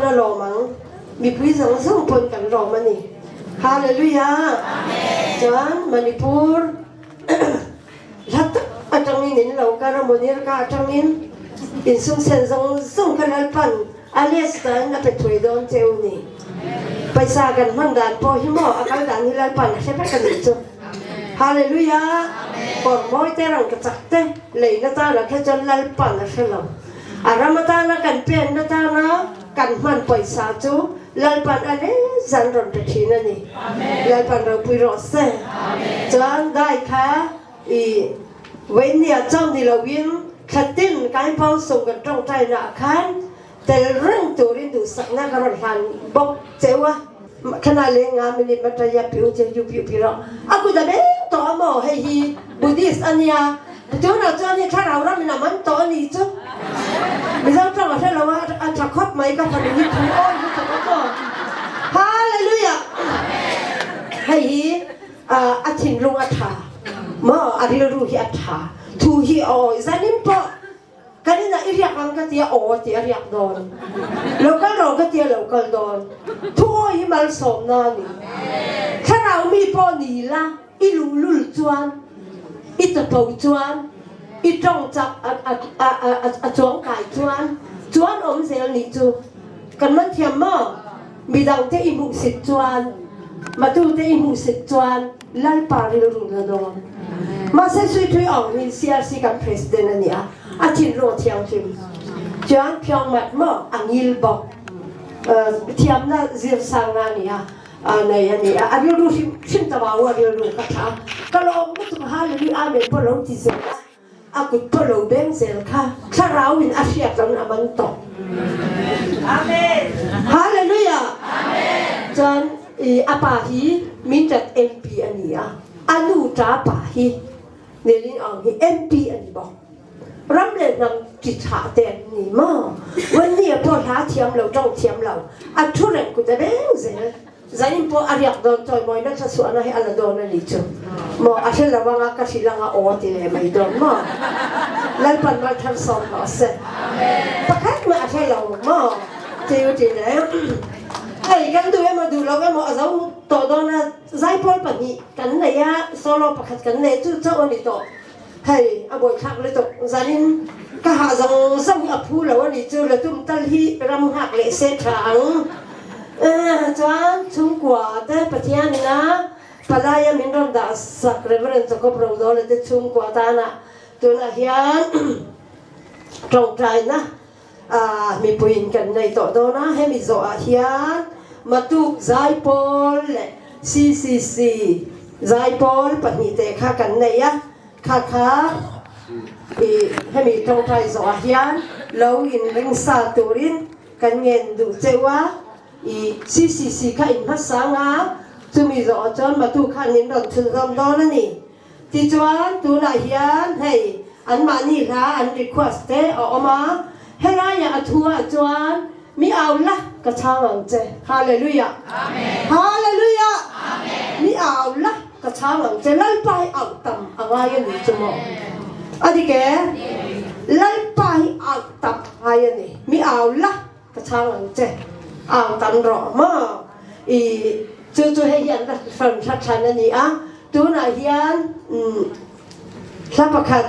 a lawm ang. Mipui zong zong pawn kan lawm a ni. Hallelujah. Chuan Manipur hla tak atangin in lo kar a Munir ka atangin in sumsen zong zong kha Lalpan a les tan a pe thuai dawn cheu ni. Paisa kan hman dan pawh hi maw a kal dan hi Lalpan a hre vek a nih chu. Hallelujah. Kawr mawi te rang ka chak te lei na tan ah khe chuan Lalpan a hre lo. A ram atana kan pen na tana kan hman pawisa chu Lalpan a le zan rawn pe thin a ni. Lalpan ropui rawh se. Chuan dai kha i Vainia chauh ni loin thlatin kai pawng sung kan tawngtai na khan tel reng turin duhsakna ka rawn hlan bawk cheu a. Khana le nga minute ma taya piu che yu piu pi ro. Aku da beng to amo hei hi Buddhist ania. Tuna chuan hi thlarau ram in a man to ani chu. Mizo tawng a hre lo a a tha khawp mai ka fanu hi thu awi lutuk a maw. Hallelujah. Hei hi a thinlung a tha maw a rilru hi a tha thu hi a awi zanin pawh kan inah i riak ang ka tia aw ti a riak dawn lo kal rawh ka tia lo kal dawn thu awi hi malsawmna a ni thlarau mi pawh ni la i luhlul chuan i chapo chuan i tawng chak a chuang kai chuan chuan awm zel nih chu kan man thiam maw Midang te i hmuhsit chuan, matu te i hmuhsit chuan Lalpa rilru na dawn. Mahse Sui Thui Aung hi CRC kan president a ni a, a thinlung a thianghlim. Chuan Phiang Mat maw a ngil bawk. Thiamna zir sang na a ni a, nei a ni a, a rilru hrim hrim ta vau a rilru ka tha a, ka lawm lutuk Hallelujah Amen pawh lo ti zel a. A kut pawh lo beng zel kha thlarau in a hriat ran a man tawh. Amen. Hallelujah. Amen. Chuan i a pa hi Mindat MP a ni a, a nu ta pa hi Niling Aung hi MP a ni bawk. Ram le hnam ti tha te an ni maw? Wanni a pawh hla thiam lo, tawng thiam lo, a thu reng kut a beng zel. Zanin pawh a riak dawn chawimawina thlasuahna hi a la dawn a ni chu maw a hre lo anga ka hrilh anga aw ti leh mai dawn maw Lalpan malthar sawm rawh se pakhat mah a hre lo maw tiu ti leh hei kan duh emaw duh lo emaw a zo tawh dawn a zaipawl pahnih kan nei a solo pakhat kan nei chu chauh a ni tawh hei a buaithlak lutuk zanin ka hah zawng zawng hi a phu lo a ni chu la tum tal hi ram nghak leh se tha ang chuan chhungkua te Pathian ina palaia min rawn dah sak Reverend Jacob Rodawla te chhungkua tana tunah hian tawngtaina mipuiin kan nei tawh dawn a hemi zawhah hian Matuk Zaipawl leh CCC Zaipawl pahnihte kha kan nei a kha kha i hemi tawngtai zawhah hian lo inringsa turin kan ngen duh cheu a i CCC kha in hmasang a chumi zawhah chuan Matuk khan min rawn chhunzawm dawn a ni. Tichuan, tunah hian hei anmahni hla an request te a awm a, helaiah a thu ah chuan mi au la ka chhang ang che. Hallelujah! Hallelujah! Mi au la ka chhang ang che. Lalpa hi auh tam a ngai a ni chu maw? A dik e? Lalpa hi auh tam a ngai a ni. Mi au la ka chhang ang che. Au tam rawh maw? I chu chu hei hi an rawn hla thlan a ni a. Tunah hian hla pakhat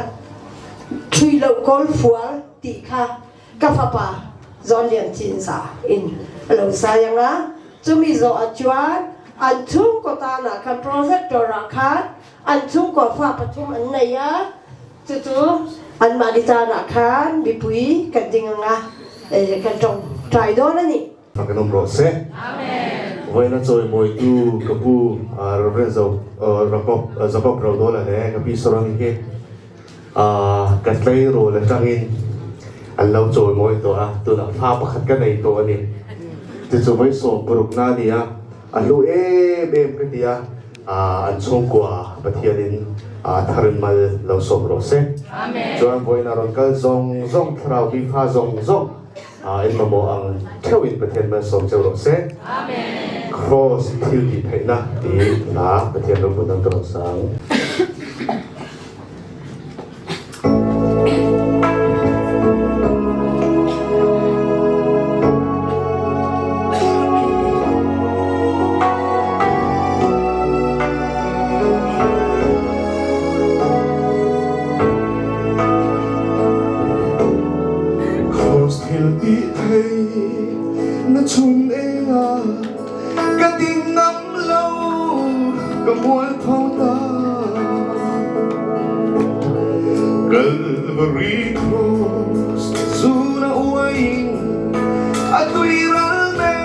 Thui Loh Kawl Fual tih kha ka fapa Zawn Lian Chinza in a lo sai ang a, chumi zawhah chuan an chhungkaw tanah khan projector ah khan an chhungkaw fa pathum an nei a, chu chu anmahni tanah khan mipui kan ding ang a, kan tawngtai dawn a ni. Kan awm rawh se. Vawiin a chawimawitu ka pu Reverend Jacob Rodawla leh ka pi Saroni hi ka tleirawl atangin an lo chawimawi tawh a, tunah thla pakhat ka nei tawh a ni. Chu chu vawi 60 na a ni a, a hlu em em ka ti a, an chhungkua Pathianin tharin mal lo sawm rawh se. Chuan vawiin a rawn kal zawng zawng thlarau bifa zawng zawng In mamawh ang theuhin Pathian malsawm cheu rawh se. Kraws thil tih theihna ti hla Pathian ropui nan ka rawn sang. Ka mualpho ta. Calvary Cross zuna uain a tuiral me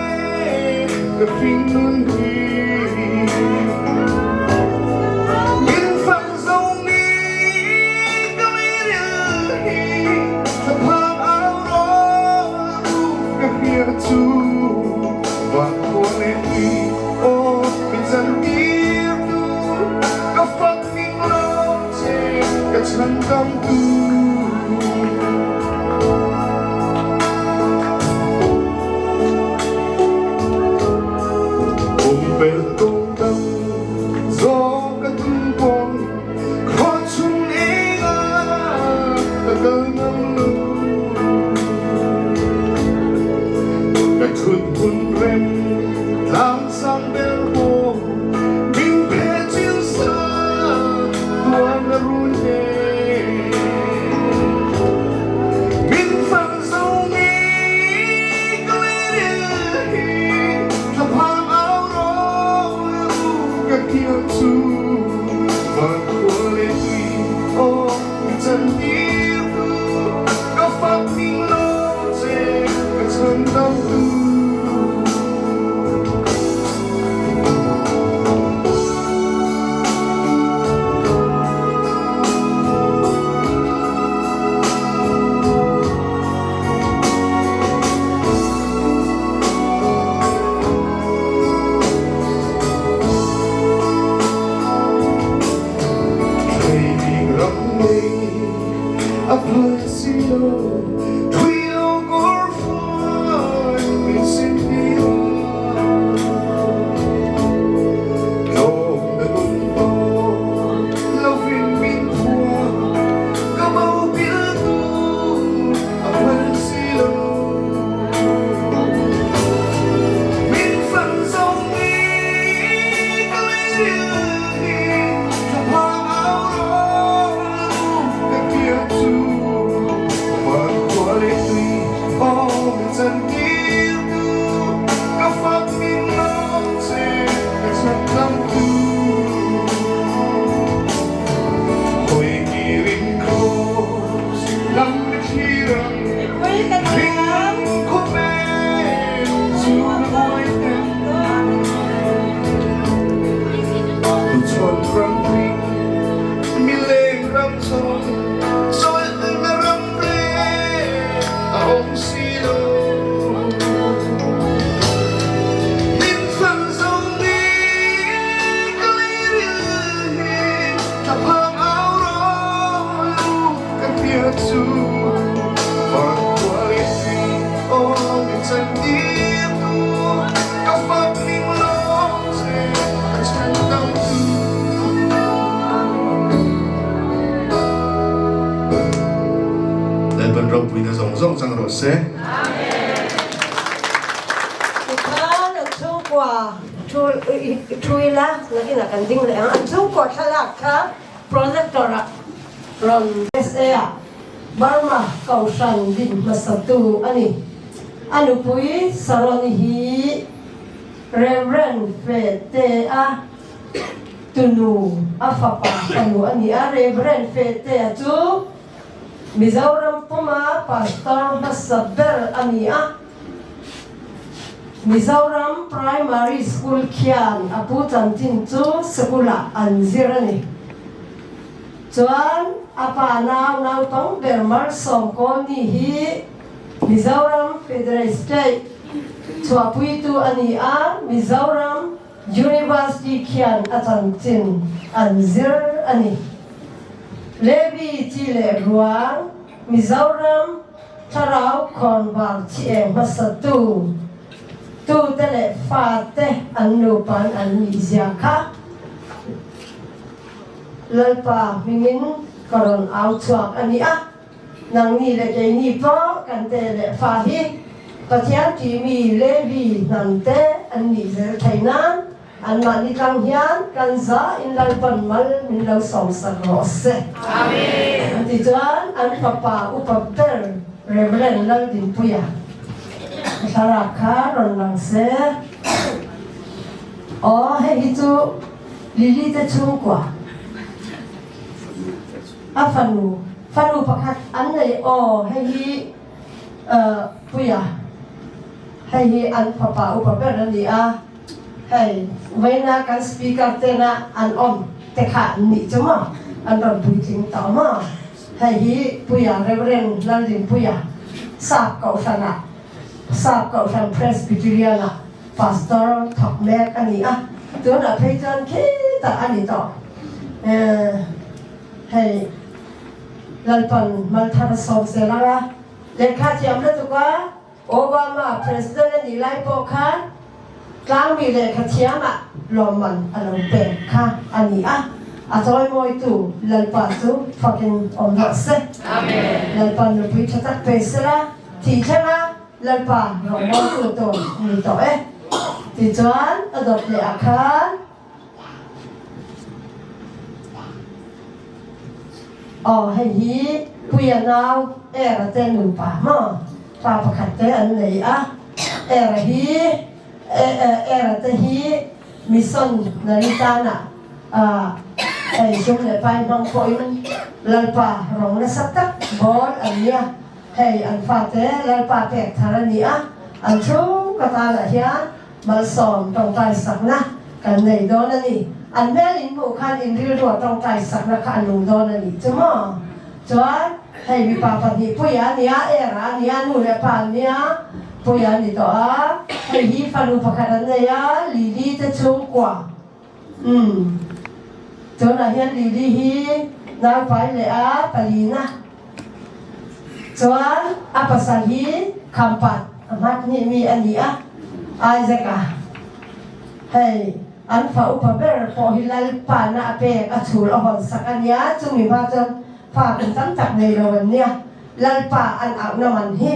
ka hring nun hi. Min fang zo mi ka leiril hi thlaphang au ro ka hria cu van khua le tui aw min chan tir tu ka fak ning lo che ka chan tam tu. Pumpel kong dang zo ka tum pon khua chung eng ah ka kal ngam lo ka thut hun rem tlang sang bel ho min phe chil sa tuan na run he min fang zo mi ka leiril hi thlaphang au ro ka kiang chu van khua le tui aw mi chan tir tu ka fak ning lo che ka chan dam tu. Trading ram nei a phal si lo thui lo kor fai min sin ti Lawm na nun to lo vin min thua ka mau bil tu a phal si lo Min fan zong i ka leiril hi thlaphang au ro ka kia chu van khua le tui aw min chan tir tu ka fak ning long che ka chan lam tu hoi kirin cross lam thli rang hring khuapen chu na oi ten Tuchon ram ring mileng ram chon chol na ram re a om si lo min fang zong ni ka leiril hi thlaphang au ro ka tia chu van khua le tui aw min chan tir tu ka fak ning long che ka chan dam tu. Lalpan ropui na zong zong cang rawh seh. Tikhan an chungkua thu ila nakin ah kan ding leh ang. An chungkua thlalak kha projector ah rawn SA ah Burma Kohhran din hmasatu a ni. A nupui Saroni hi Reverend Fete-a tunu, a fapa fanu a ni a. Reverend Fete-a chu Mizoram puma pastor hmasa ber a ni a. Mizoram Primary School khian a pu chanchin chu sikul-ah an zir a ni. Chuan a pa nau naupang ber Malsawm Kawlni hi Mizoram Federal State chhuahpuitu a ni a, Mizoram University khian a chanchin an zir a ni. Levi chi leh ruang Mizoram thlarau khawnvar chi eng hmasatu tute leh fate an nupan an nih zia kha Lalpa hmingin ka rawn au chhuak a ni a, nangni le keini pawh kan te leh fa hi Pathian ṭihmi Levi hnam te an nih zel thei nan anmahni tlang hian kan za in Lalpan mal min lo sawmsak rawh se. Amen. Tichuan an fapa upa ber Reverend Laldinpuia thlarau kha rawn lang se. Aw hei hi chu. Lily te chungkua a fanu fanu pakhat an nei aw heihi puia heihi an fapa upa ber ani a hei veina kan speaker te na an om te kha an nih chu maw an ron puitling tawh maw heihi puia Reverend Laldin Puia sap kohhran ah sap kohhran Presbyterian ah pastor thawk mek a ni a tunah phei chuan khitah a ni tawh hei Lalpan malthar a sawm zel ang a lehkha thiam lutuk a Obama president a nih lai pawh khan tlangmi lehkha thiam ah lawmman a lo pek kha a ni a a chawimawitu Lalpa chu fakin awm rawh se Lalpan nupui tha tak pe sela thih thleng a Lalpa rawngbawltu tur ni tawh e. Tichuan a dawt leh ah khan Aw hei hi Puia nau Era te nupa maw pa pakhat te an nei a. Era hi Era te hi mission nari tanah hei sum leh pai hmang pawhin Lalpa rawng nasa tak bawl an nia. Hei an fate Lalpa pek thar a ni a, an chhungkaw tanah hian malsawm tawngtai sakna kan nei dawn a ni. An hmel in hmuh khan in rilrua tawngtai sakna kha a nung dawn a nih chu maw? Chuan hei mipa pahnih Puia a nia, Era a nia, nu leh pa an nia, Puia a ni tawh a, hei hi fanu pakhat an nei a, Lily te chhungkua. Umm. Tunah hian Lily hi naupai leh a palina chuan a pasal hi khampat a hmat hnih mi a ni a, Isaac-a. Hei an fa upa ber pawh hi Lalpana a pek a chhul a hawn sak a nia, chumi hma chuan fa kum tam tak nei lo an nia. Lalpa an auhna man hi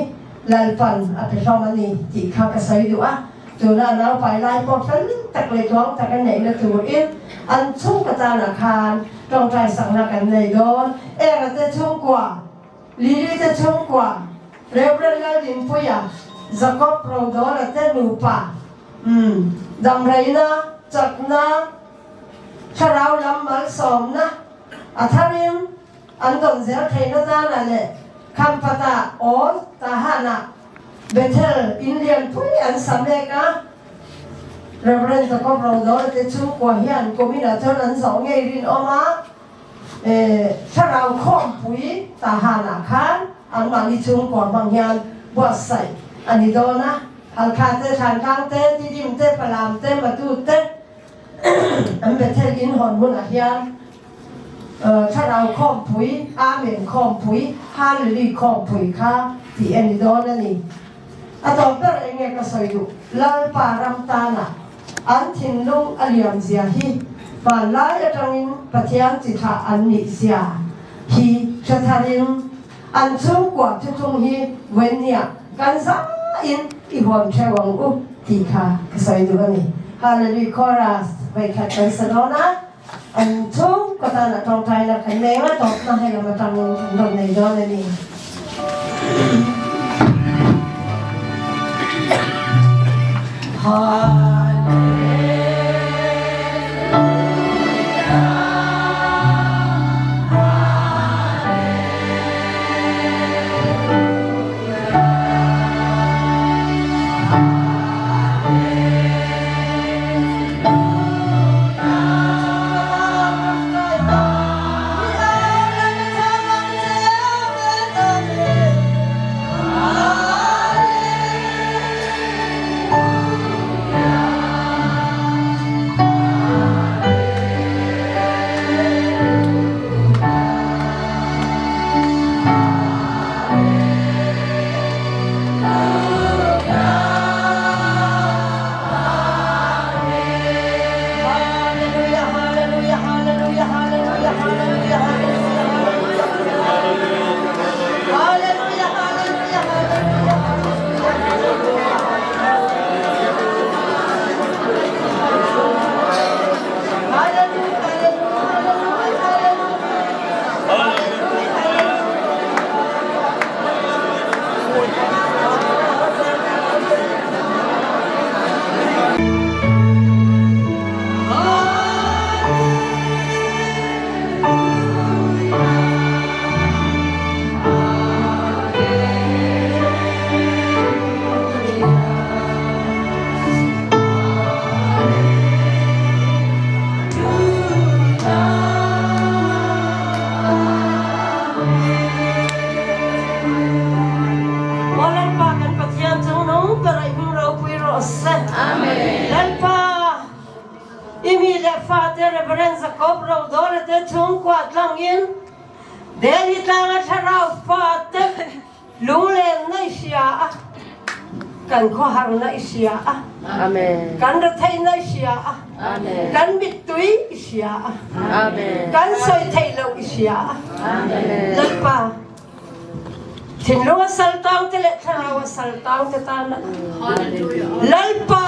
Lalpan a pe hlawm a ni tih kha ka sawi duh a. Tuna naupai lai pawh fel tak leh tluang tak a neihna turin an chhungkaw tanah khan tawngtai sakna kan nei dawn. Era te chhungkua, Lily te chhungkua, Rev. Laldinpuia, Jacob Rodawla te nupa, umm, damreina, chakna, thlarau lam malsawmna a tharin an dawn zel theihna tanah leh Khampatah awl Tahanah Bethel in lianpui an sa mek a, Rev. Jacob Rodawla te chhungkua hian kuminah chuan an zawh ngei rinawm a, thlarau khawmpui Tahanah khan anmahni chhungkua hmang hian buatsaih a ni dawn a, Halkha te, Thlantlang te, Tidim te, Falam te, Matu te an Bethel in hawn hunah hian Thlarau khawmpui, Amen khawmpui, Hallelui khawmpui kha tih a ni dawn a ni. A tawp ber eng nge ka sawi duh? Lalpa ram tana an thinlung a liam zia hi hmanlai atangin Pathian chi thlah an nih zia hi hre tharin an chhungkua thuthlung hi Wennia kan zain i huam theuh ang u tih kha ka sawi duh a ni. Hallelui Chorus vawikhat kan sa dawn a. An chhungkaw tan a tawngtaina kan nei a, tawpna hei lam atangin kan rawn nei dawn a ni. Reverend Jacob Rodawla te chungkua tlang in Delhi tlang a thlarau fate lunglen na i sia a kan khuahar na i sia a Amen. Kan rethei na i sia a Amen. Kan mittui i sia a Amen. Kan soi thei lo i sia a Amen. Lalpa thinlung a saltang te le thlarau a saltang te ta na Lalpa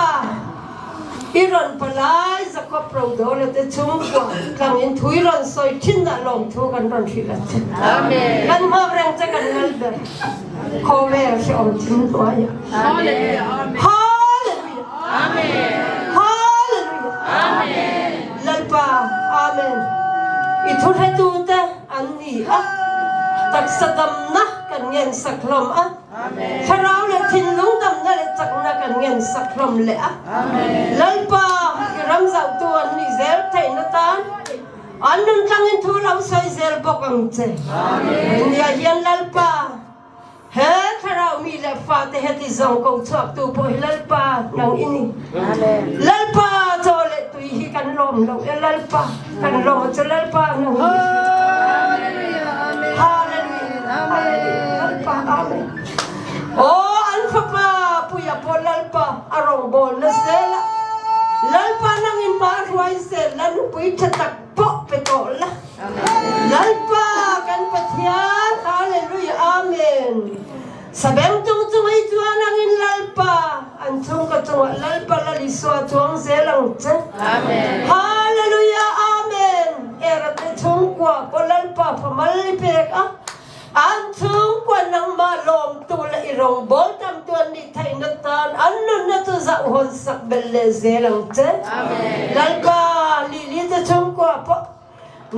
i ron palai Jacob Rodawla te chungkua tlang in thui ron soi thin na lawm thu kan ron hril a che Amen. Kan hmak reng che kan ngal ber khawvel si om thin hnuai Amen. Hallelujah. Amen. Hallelujah. Amen. Lalpa Amen. I thu hretu te an ni a taksa damna kan ngen sak hlawm a thlarau le thinlung damna le chakna kan ngen sak hlawm le a lalpa i ram zautu an nih zel theihna tan an nun tlangin thu lo sawi zel bawk ang che nia hian lalpa he thlarau mi le fate heti zong ko chuak tu pawh hi lalpa nang ini lalpa chaw le tui hi kan lawm lo e lalpa kan lawm chu lalpa nang Hallelujah. Hallelujah. Lalpa amen. Oh an fapa puya po lalpa arong bol na sela. Lalpa nang in ma ruai se la nupui thatak po pe to la. Lalpa kan Pathian Hallelujah Amen. Sabeng tung cung ei chuan angin Lalpa an chung ka chungah Lalpa lal Isua chuang zel ang che. Amen. Hallelujah Amen. Era te chungkua ko Lalpa phamal i pek a. An chungkua nangmah lawm tu le i rong bol tam tuan ni thai na tan an nun na tu zau hon sak bel le zel ang che. Amen. Lalpa lili te chungkua po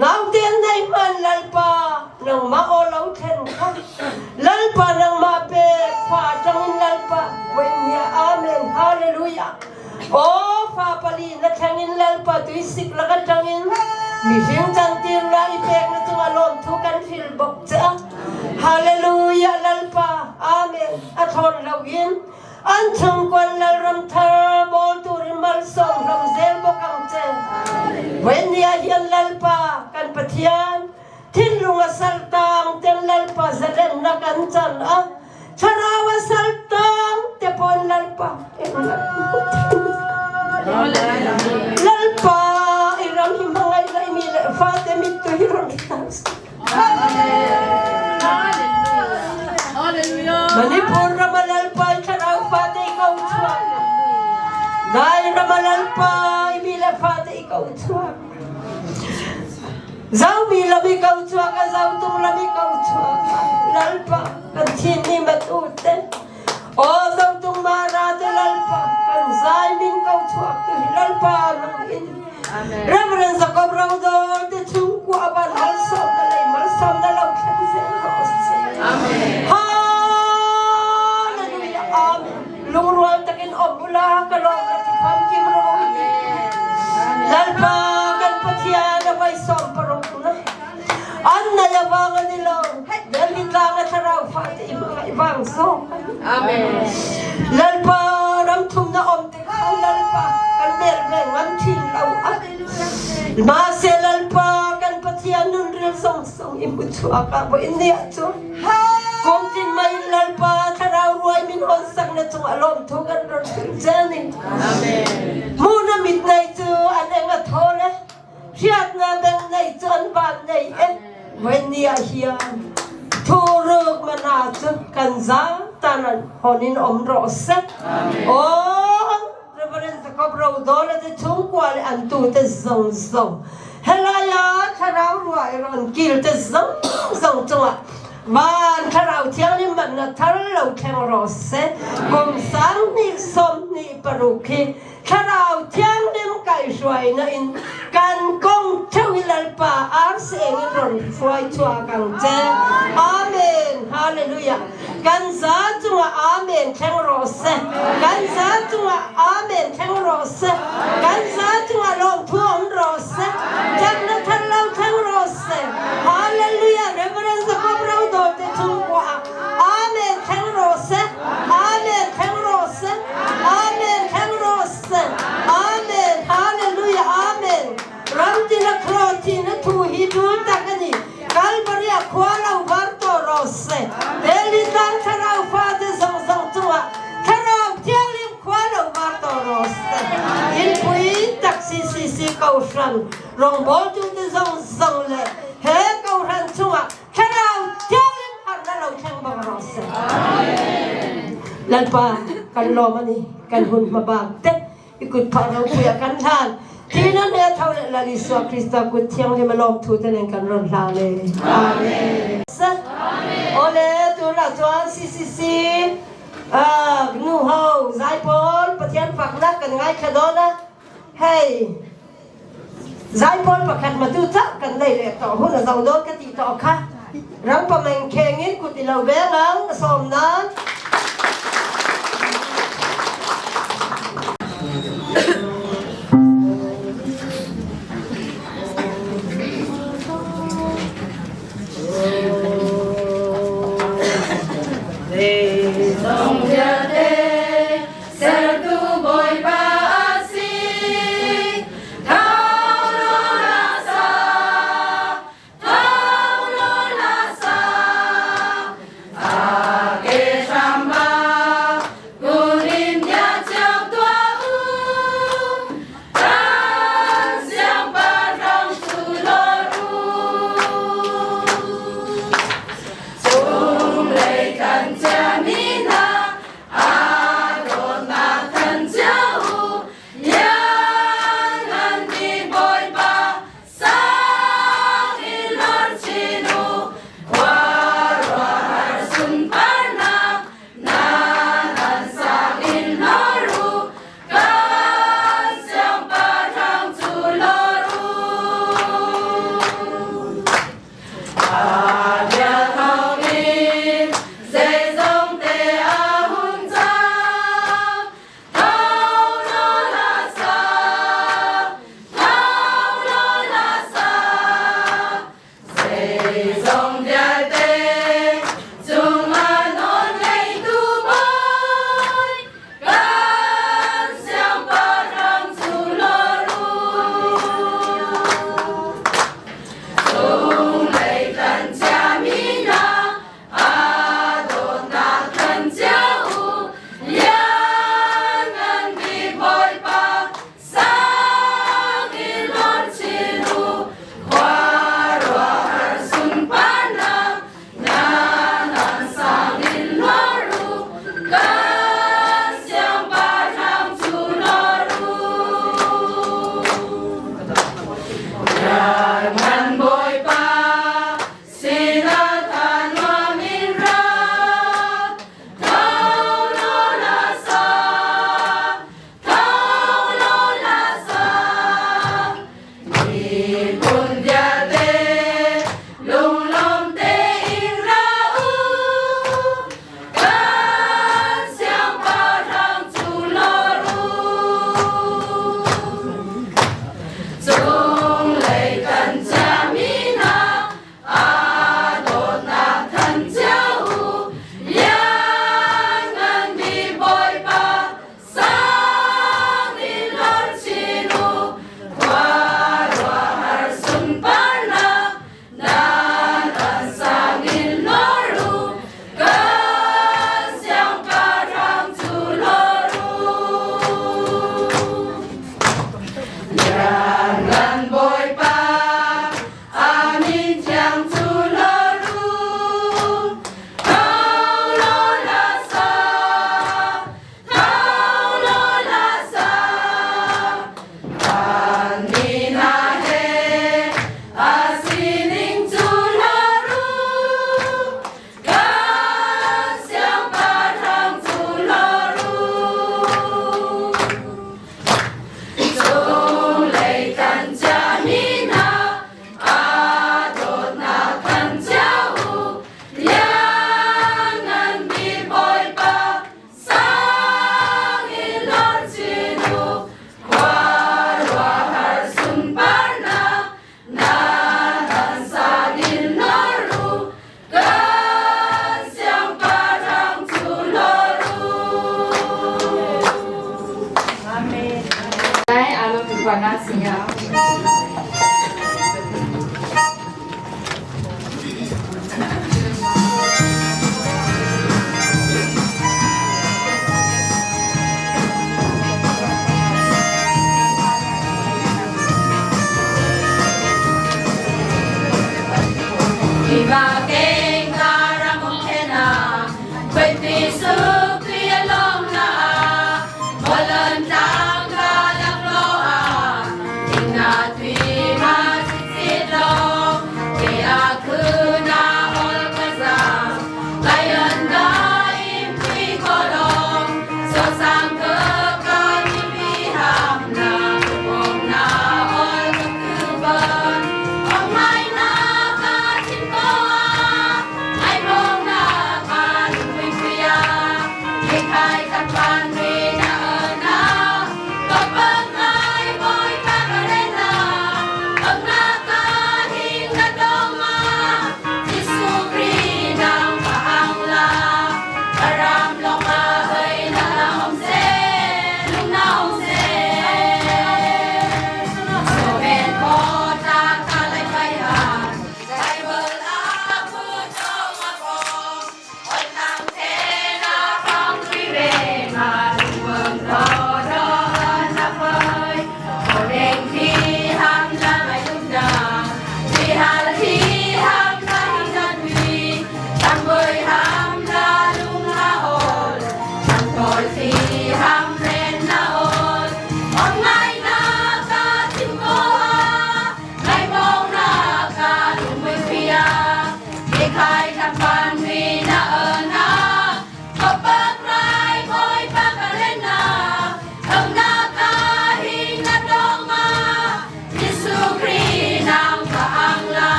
Naute nei hman Lalpa nangmah aw lo thlen kha Lalpa nangmah pe fa tangin Lalpa voinia Amen Hallelujah Aw fa pali na thlengin Lalpa tuisik laka tangin mihring cantir na i pek na cungah lawmthu kan hril bok che a Hallelujah Lalpa Amen a thawn loin An chungkuan lalram thar bawl turin malsawm hram zel bawk ang che. Voinia hian Lalpa kan Pathian thinlung a saltang ten Lalpa zalennak an chan a thlarau a saltang te pawn Lalpa Lalpa i ram hi hmangaih laimi le fate mittui ron Manipur ram a lalpa i thlarau fate i ko chuak. Dai ram a lalpa i mi le fate i ko chuak. Zomi lam i ko chuak a zotung lam i ko chuak. Lalpa kan thin ni mat u te. Aw zotung mara te lalpa kan zai min ko chuak tu hi lalpa nang in. Reverend Jacob Rodol te chungkua ban malsawm na lei malsawm na lo thlen zel rawh se. Amen. Hallelujah. Amen. Lungrual takin om ula ka lawm ka ti pham kim ro Lalpa kan Pathian a vai sawm paruk na. An na ya wang ani lo. Delhi tlang a thlarau fa te i mangai wang so. Amen. Lalpa ram thum na om te kha Lalpa kan bel ve ngam thin lo a. Mahse Lalpa kan Pathian nun ril song song i mu chuak a bo in nia chu. Kum tin mai Lalpa thlarau ruai min hon sak na chung a lawm thu kan ron hril zel ni. Amen. Mu na mit nei chu an eng a tho le. Hriatna beng nei chu an van nei e. Voi ni ah hian thuruk mana cu kan za tanan honin om rawh seh. Aw Reverend Jacob Rodol te chungkua le an tu te zong zong helai ah thlarau ruai ron kil te zong zong cungah van thlarau thianghlim man na thar lo thleng rawh seh. Kum sang hnih sawm hnih paruk hi Thlarau Thianghlim kaihhruainak in kan kong ṭheo hi Lalpa arsi eng in ron hruai chuak ang che. Amen. Hallelujah. Kan za cungah Amen thleng rawh seh. Kan za cungah Amen thleng rawh seh. Kan za cungah lawmthu um rawh seh. Cakna thar lo thleng rawh seh. Hallelujah. Reverend Jacob Rodol te chungkua ah Amen thleng rawh seh. Amen thleng rawh seh. Amen thleng rawh seh. Amen. Hallelujah. Amen. Ram Kohhran rawngbawltute zong zong le he Kohhran chungah Thlarau Thianghlim harnak lo thleng bang rawh seh. Lalpa kan lawm ani kan hun hmabak te i kut phah ropui ah kan hlan. Ti nan he tho le Lal Isua Krista kut thianghlim a lawm thu te nen kan ron hlan e. Amen. Ole tunah chuan CCC nu ho zaipawl Pathian faknak kan ngaithla dawn a. Hei zaipawl pakhat matu chak kan nei le to hun a zo dawn ka ti to kha. Rang pameng kheng in kut i lo beng ang sawm nan. Zeizong vialte sertu Bawipa a si. Thau law la sa, thau law la sa, a ke hram.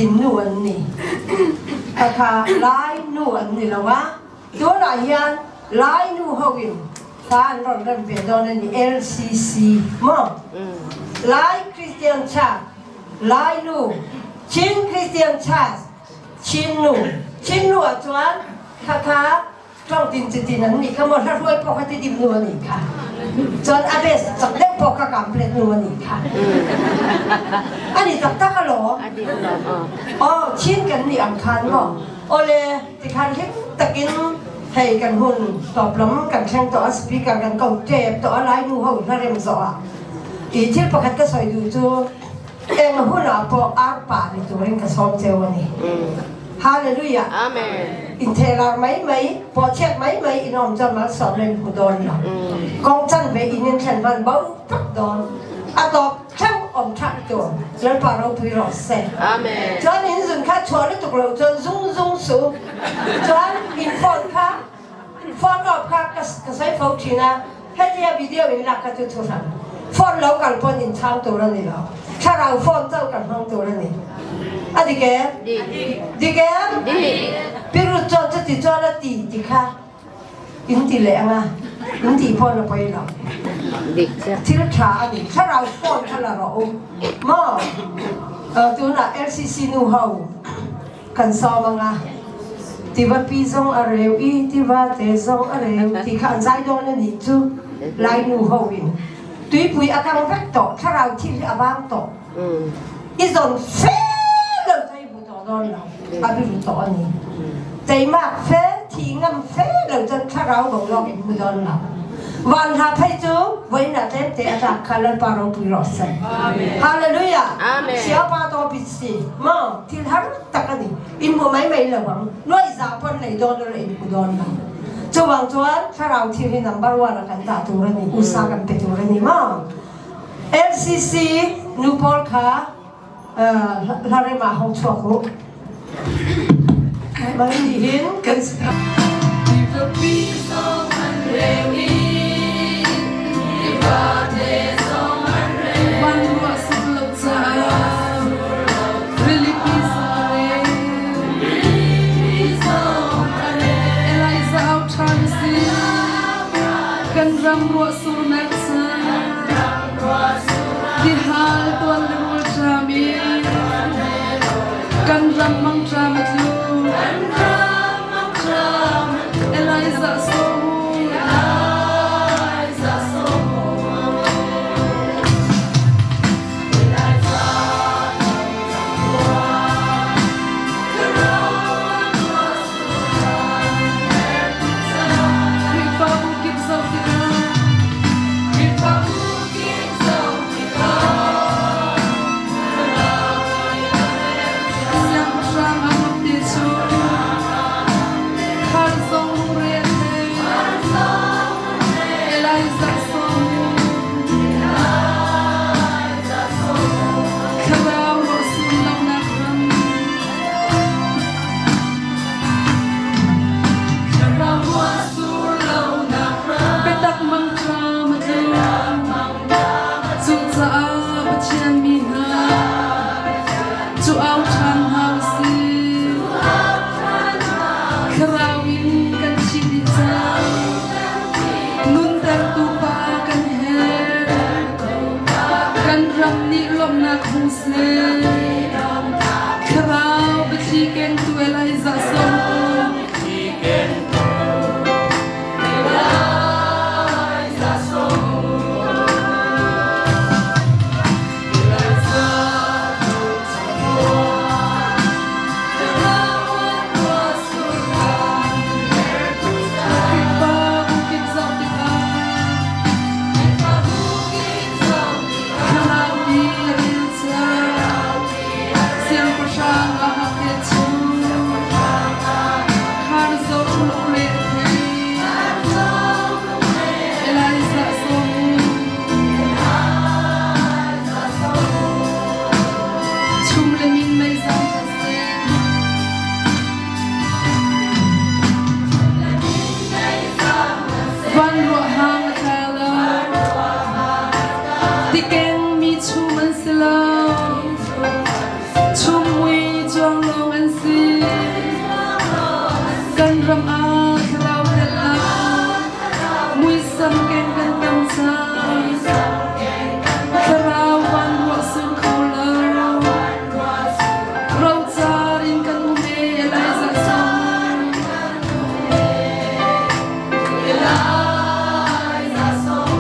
Tidim nu an ni. Khakha Lai nu an ni lo a. Tunah hian Lai nu ho in hla an rawn rem ve dawn a ni LCC maw? Lai Christian Church, Lai nu, Chin Christian Church, Chin nu. Chin nu ah chuan khakha ṭawngtin cutin an nih kha maw hla hruai pawh kha tidim nu an nih kha. Cun a best cak deuh pawh kha kamplet nu an nih kha. Ani taktak a law. Oh, Chin kan nih ang khan maw? Ole, tikhan hlim takin hei kan hun tawp lam kan thleng tawh a speaker kan ko tep tawh a lai nu ho hla rem zawh ah i thil pakhat ka sawi duh cu eng hun ah pawh arpa ni turin ka sawm cheu ani. Hallelujah. Amen. In thelar mai mai pawhchiat mai mai in om chuan malsawm len hmu dawn lo. Kong chan ve in in thlen man bo tak dawn. A tawp thleng om thak tur Lalpa ropui rawh se. Amen. Chuan in zun kha chhuah lutuk lo chuan zung zung su. Chuan in phone kha phone off kha ka ka sawi fo thin a. Hetia video in lak kha chu thu hran. Phone lo kal pawn in chhang tur a ni lo. Thlarau phone chauh kan hmang tur a ni. A dik em? Dik em? Pirut chuan chuti chuan a ti ti kha in ti leh anga in tih pawh na pawi lo. Thil tha a ni. Thlarau phone kha la rawh u. Maw? Tunah LCC nu ho kan sawm anga tiva pi zong a reu i tiva te zong a reu ti kha an zai dawn a nih chu. Lai nu ho in tuipui a kang vek tawh, thlarau thil hi a vang tawh. I zawn fe lo chai bu tawh dawn lo, a biru tawh a ni. Teimak fe, thi ngam fe lo chuan thlarau boruak in hmu dawn lo. Van hla phei chu voina tlem te a tlak kha Lalpa ropui rawh se. Hallelujah. Siapa to bit si maw thil har tak a ni. In hmu mai mai lo ang. Nuai za pawn nei dawn ula in hmu dawn lo. Chuvang chuan thlarau thil hi number one a kan dah tur a ni, usa kan pe tur a ni maw. LCC nu pawl kha hla rem ah hong chuak u. Mai ni hin kan Kan ram ruah surnak Tihal tuan le rul ṭam i kan ram mangṭam a tlu. Elijah Sohu. Khrihfabu kip zoh tikah Siangpahrang a lut ti cu. Kan ram ah thlarau tel lo, muisam keng kan tam cang. Thlarau van ruah sur kho lo, rocar in kan um e Elijah song. Elijah song.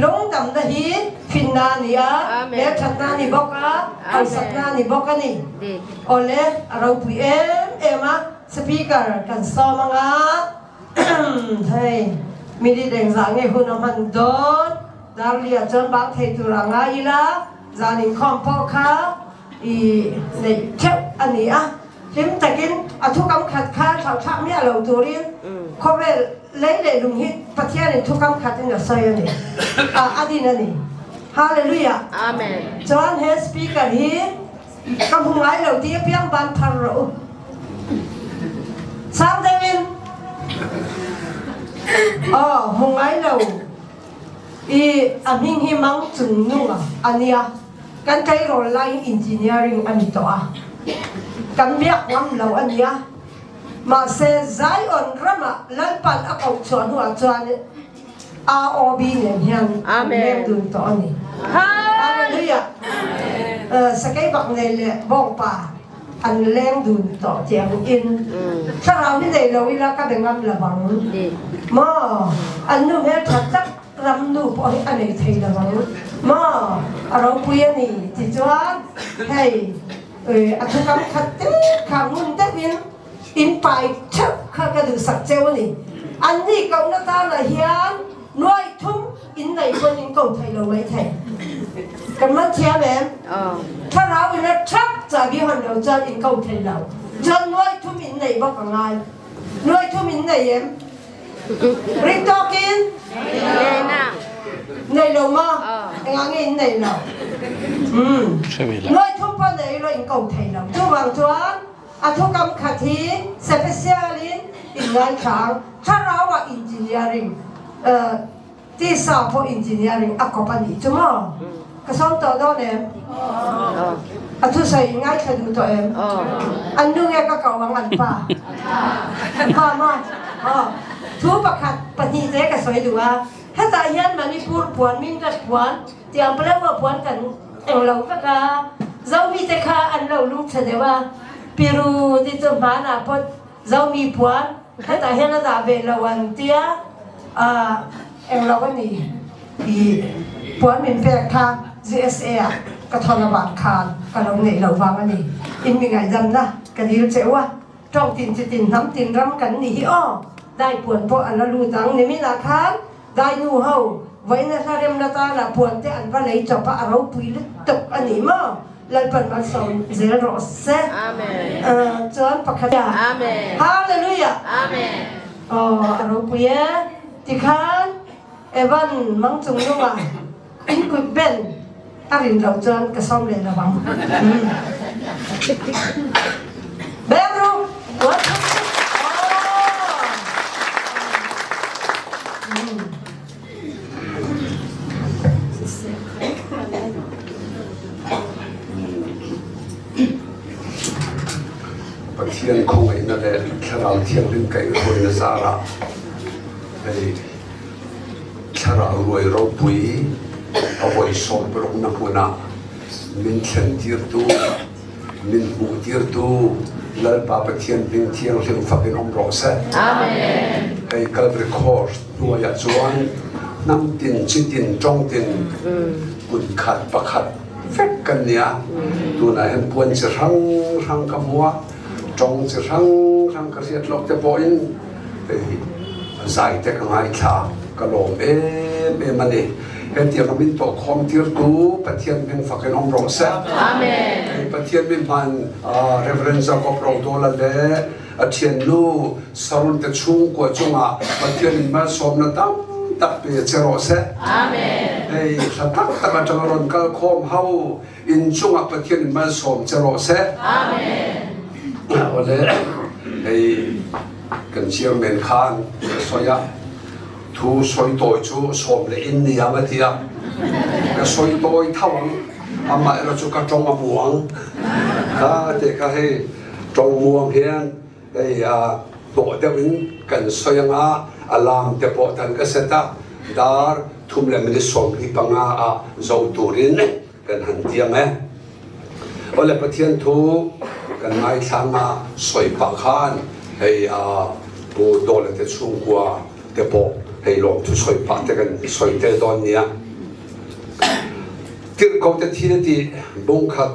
Lungdamna hi finna a ni a, hmelṭhatna a ni bawk a, hausakna a ni bawk a ni. Awle, a ropui em em a, speaker kan sawm anga hei minute engzah nge hun a hman dawn, Darlia chuan bang thei tur a ngai ila, zan inkhawm pawh kha i neih theuh a ni a, hlim takin a thukam khat kha thlauhthlak miah lo turin khawvel lei leh lung hi Pathianin thukam khatin a sawi a ni, a din a ni. Hallelujah! Amen. Chuan he speaker hi ka hmu ngai lo tih apiang ban phar rawh u. Sang deuhin aw hmu ngai lo i a hming hi Mang Cung Nunga a nia. Kan tleirawl laiin engineering a ni tawh a, kan biak ngam lo a nia. Mahse, Zion ramah Lalpan a koh chhuah hnuah chuan ROB nen hian an leng dun tawh a ni. Hallelujah! Sakei bak nei leh bawngpa an leng dun tawh tih ang in thlarau hi nei lo ila ka be ngam lo ang maw? An nu hmeltha tak ram nu pawh hi a nei thei lo ang maw? A ropui a ni tichuan hei a thukam khat te kha ngun deuhin in pai theuh kha ka duhsak cheu a ni. Anni kohna tanah hian nuai thum in nei pawn in ko thei lo mai thei. Kan man thiam em? Thlarau in a thap chahbi hawn lo chuan in ko thei lo. Chuan nuai thum in nei bawk a ngai. Nuai thum in nei em? Ring tawkin? Nei lo ma? Engah nge in nei lo? Nuai thum pawh nei lo in ko thei lo. Chuvang chuan a thukam khat hi special in in ngaithlang thlarau ah engineering tisa pawh engineering a kawp a nih chu maw? Ka sawm tawh dawn em? A thusawi in ngaithla duh tawh em? An nu nge ka ko ang an pa? Pa maw? Aw. Thu pakhat pahnih te ka sawi duh a, hetah hian Manipur puan, Mindat puan, tiang Palawa puan kan eng lo vek a, Zomi te kha an lo lungchhe deuh a, Piru ti chu hmanah pawh Zomi puan hetah hian a dah ve lo an tia, eng lo a ni. I puan min pek kha GSA ah ka thawn avang khan ka lo neih loh vang a ni. In mi ngaihdamna ka dil che u a, tawng tin chi tin hnam tin ram kan ni hi aw, dai puan pawh a la lut ang. Niminah khan dai nu ho vawiina hla remna tana puan te an va lei chawp a, a ropui lutuk a ni maw? Lalpan malsawm zel rawh se. Chuan pakhat. Hallelujah! Aw a ropui e. Tikhan Evan mang chung nungah in kut ben a rin loh chuan ka sawm leh lo ang. Beng ru! What? Pathian khawngaihna le Thlarau Thianghlim kaihhruaina zarah hei Thlarau ruai ropui a voi sawmparukna hmunah min thlentirtu, min hmuhtirtu Lalpa Pathian hming thianghlim fakin um rawh seh. Amen. Hei Calvary Course hnuaiah chuan hnam tin, chi tin, tawng tin, kut khat pakhat vek kan ni a. Tunah hian puan chi hrang hrang ka hmu a, tawng chi hrang hrang ka hriat lawk te pawhin hei zai te ka ngaithla ka lawm em em a ni. Hetiang min to khom tirtu Pathian min fakin om ro seh. Amen. Pathian min hman Reverend Jacob Rodola le a thiannu Sarun te chung kua cungah Pathian in malsawm na tam tak pe che ro seh. Amen. Hei thla tak tak atang ron kal khom hau in cungah Pathian in malsawm che ro seh. Amen. Ole hei kan chairman khan soya thu soi toi chu som le in ni ang atia ka soi toi thawang ama ero chu ka tong a muang ka te ka hei tong muang hian hei a to deuh in kan soi anga alam te pawh tan ka seta dar thum le minute 45 a zo turin kan han tiang e ole Pathian thu kan ngaithla nga soi pa khan hei a pu dole te chhungkua te pawh hei lawm thu soi pa te kan soi tel dawn nia tirhko te thil ti bungkhat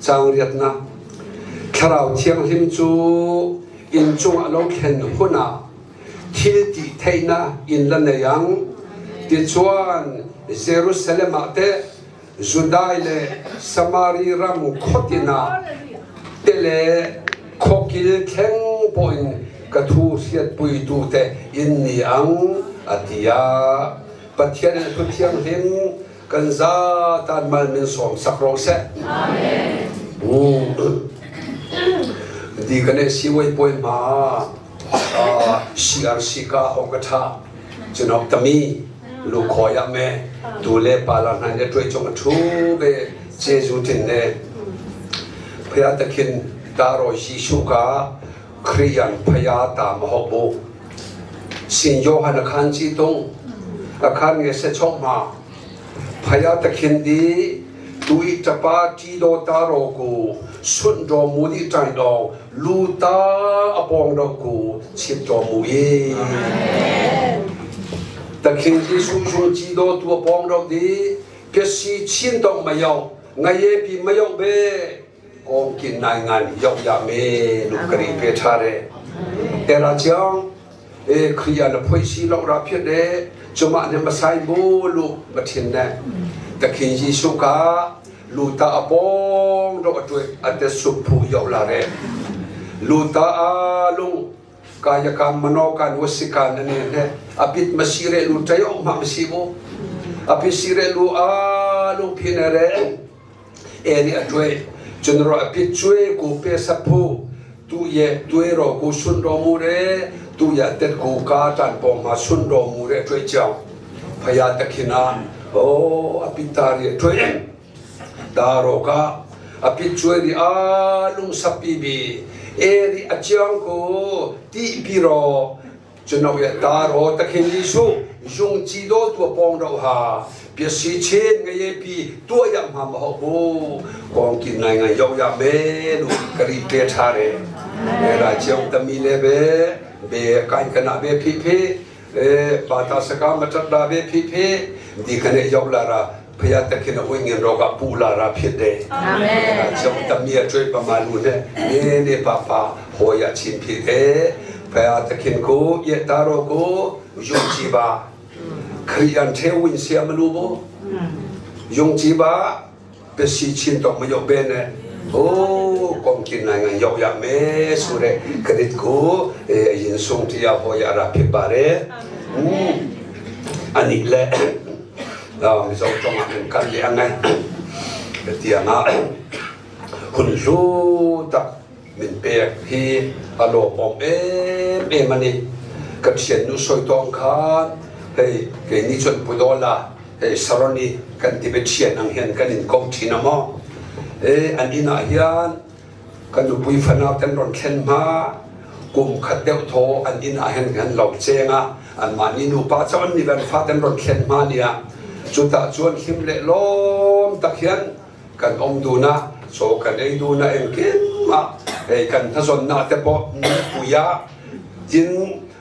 chang riatna thlarau thianghlim chu in chungah lo thlen hunah thil ti theihna in la nei ang tichuan Jerusalem ah te Judai le Samari ram khuatin ah te le khuakil thleng pawh in ka thu hriatpuitu te in ni ang a ti ah Pathian in thu thianghlim kan zatan mal min sawm sak rawh seh. Amen. Di kan e siwai poi ma CRC ka ho ka tha cunok tami lu khoi ah me tu le pa la hna le tuai chong thu be Jesu tin ne phaya takhin ta ro Jisu ka Khriyan phaya ta ma ho bu sin Johan khan chi tung akhan nge se chok ma phaya takhin di tui tapa ti do ta ro ku sun do mu di tai do lu ta apong do ku chip do mu yi ตะคิงที่ชูชูจีโดตัวปองดอกดีเกสีชินดอกมายองไงเยปีมายองเบกองกินนายงานยองยาเมลุกรีเพชาเรแต่ละจังเอคริยานพอยซีลอกราเพียเดจมาเนี่ยมาใส่บูลุมาทินเนตะคิงยีสุกาลูตาอปองดอกตัวอัตสุภูยองลาเรลูตาอาลุง กายกรรมมโนการวสิการนั่นเองเนี่ยอภิมาสิเรลุใจออกมาสิบุอภิสิเรลุอาลุพินเรเอริอช่วยจนเราอภิช่วยกูเปสัพพูตุเยตุเอรอกูสุนโรมูเรตุยเต็ดกูกาตันปองมาสุนโรมูเรช่วยเจ้าพยาตะขินาโออภิตาเรช่วยดาโรกาอภิช่วยริอาลุงสัพปีบีเอริอจังกูติปิโรจนเอาตาโรตะเข็นยิสุยงจีโดตัวปองเราหาเปียสีเชนไงปีตัวยำหามหบูกองกินไงไงยองยาเมลุกรีเตชาเรเอราเจียงตะมีเลเบเบกันขณะเบพี่พี่เอบาตาสกามาจัดดาเบพี่พี่ดีคะเนยองลาราพยาตะเข็นเอาเงินเรากับปูลาราพิเด อาเมน เจียงตะมีช่วยประมาณนู้นเนี่ยนี่ป้าป้าหอยชินพี่เอพยาตะเข็นกูเยตาโรกูยงจีบาคริยันเทวินเสียมลูโบยงจีบาเป็นสีชินตอกมายกเบนเนี่ยโอ้กองกินนายงานยกยาเมสุเรคริตกูเอยินทรงที่ยาหอยาราพิบาเรอันนี้แหละเราไม่ต้องจงอันกันเลี้ยงไงเตียงอ่ะคุณรู้ตักมินเปียกที่อโลปอมเอเอมันนี่กับเสียนนุสอยตองคานเฮ้ยเกนี่ชนปุดอลาเฮ้ยสรณีกันที่เป็นเชียนอังเฮียนกันอินกองทีนมอเออันนี้น่ะเฮียนกันดูปุยฟนาวเต็มรอนเข็นมากลุ่มขัดเดวโทอันนี้น่ะเห็นกันหลอกเจงอ่ะอันมานี่นูป้าเจ้าอันนี้เป็นฟ้าเต็มรอนเข็นมาเนี่ยจุดตะจวนขิมเละล้มตะเคียนกันอมดูนะโซกันไอดูนะเอ็งกินมาไอ้กันถ้าสนนะแต่พอปุยะจิน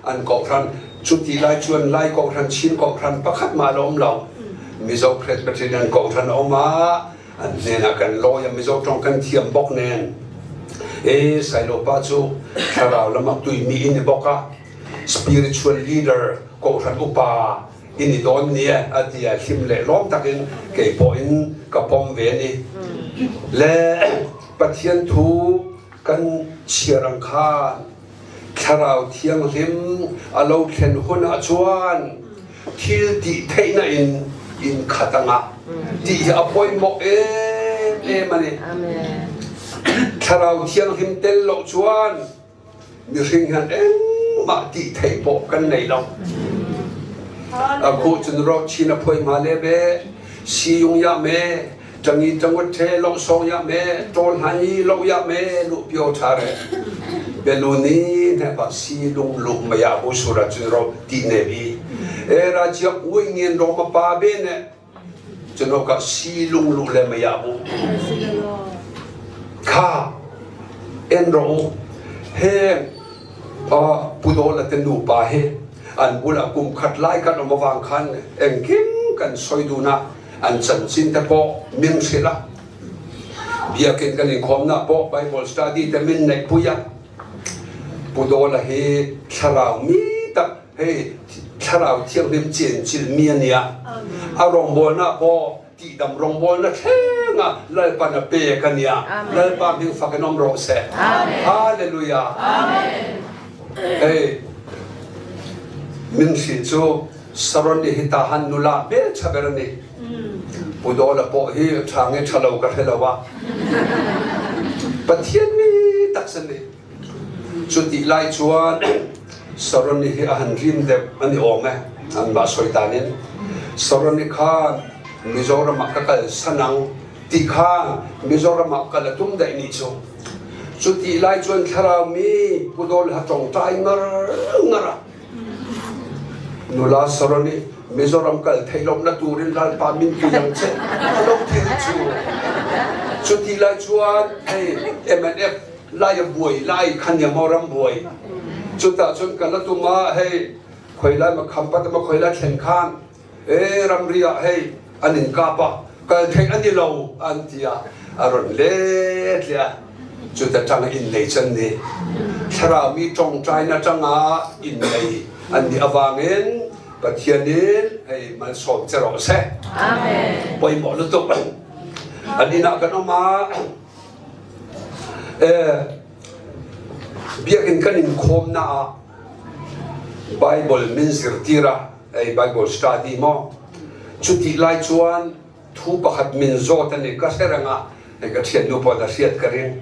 อันกอกรันชุดที่ไล่ชวนไล่กอกรันชินกอกรันประคัดมาล้มเรามิโซเครดประเทศอันกอกรันออกมาอันเนี่ยนะกันลอยมิโซตรงกันเทียมบอกเนนเอไซโลปาจูถ้าเราละมักตุยมีอินบอกะ spiritual leader กอกรันอุปา In i dawn ni a ti a hlim le lawm takin kei pawh in ka pom ve ni. Le Pathian thu kan chiar ang khan Thlarau Thianghlim a lo thlen hun ah chuan thil ti theihna in in khat anga ti hi a pawimawh em em ani. Thlarau Thianghlim tel lo chuan mihring hian engmah tih theih pawh kan nei lo. A khu cun ro chin a phoi ma le be si yung ya me tangi tangut the lo song ya me tol han yi lo ya me lu pio tha re be lu ni ne ba si lung lu ma ya bu sura cun ro ti ne bi e ra chiak ui ngin ro ma pa be ne cun ka si lung lu le ma ya bu kha en ro he pudo la te nu pa he an bula kum khat lai kan om awang khan engkim kan soi duna an chanchin te pawh min hrilh a biakin kan inkhawmna pawh Bible study te min neih pui a Pudola hi thlarau mi tak hei thlarau thianghlim chenchilh mi ania a rawngbawlna pawh tihdam rawngbawlna thlenga Lalpan a pek ania Lalpa hming fakin awm rawh se Hallelujah hei min hrilh chu Saron nih hi tahan nula hmelṭha ber a ni. Pu Dawla pawh hi ṭha nge ṭha lo ka hre lo a. Pathian mi tak san ni. Chutih lai chuan Saron hi a han rim deuh a ni awm e. Anmah sawi dan in. Saron khan Mizoram ah ka kal sanang ti khan Mizoram ah kal a tum daih nih cu. Chutih lai chuan thlarau mi Pu Dawl ha ṭawngṭai ngar ngar a. Nula Saron i Mizoram kal theih lawmnak turin ralpa min pui ang che a lo thil cu. Cuti lai chuan hei MNF lai a buai lai khan ya maw ram buai. Cutah cun kal a tum ah hei khoi lai ma khampat ma khoi lai thlen khan e ramri ah hei an in kap ah kal theih an i lo an ti ah a ron let le cuta tang in nei chan ni thlarau mi tongtai na tangah in nei an ni awangin Pathian in hei malsawm che rawh se. Amen. Poimawh lutuk. An inn ah kan um ah biakinn kan in khawm na ah Bible min zirtir ah ei Bible study maw cuti lai chuan thu pakhat min zawt ani ka hre reng a hei ka thiannu pawh na hriat ka ring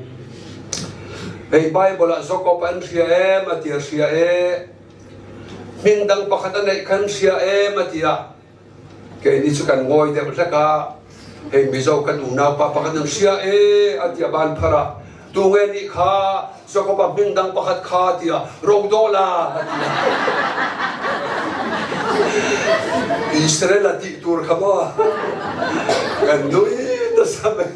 hei Bible ah Jacob an hria em a tia hria e hming dang pakhat a neih khan hria em a tia kei ni chu kan ngawi deuh hlek a hei Mizo kan unau pa pakhat an hria e a tia ban phar a tu nge nih kha Jacob a hming dang pakhat kha tia Rodola a tia Israel a tih tur kha maw kan nui nasa mai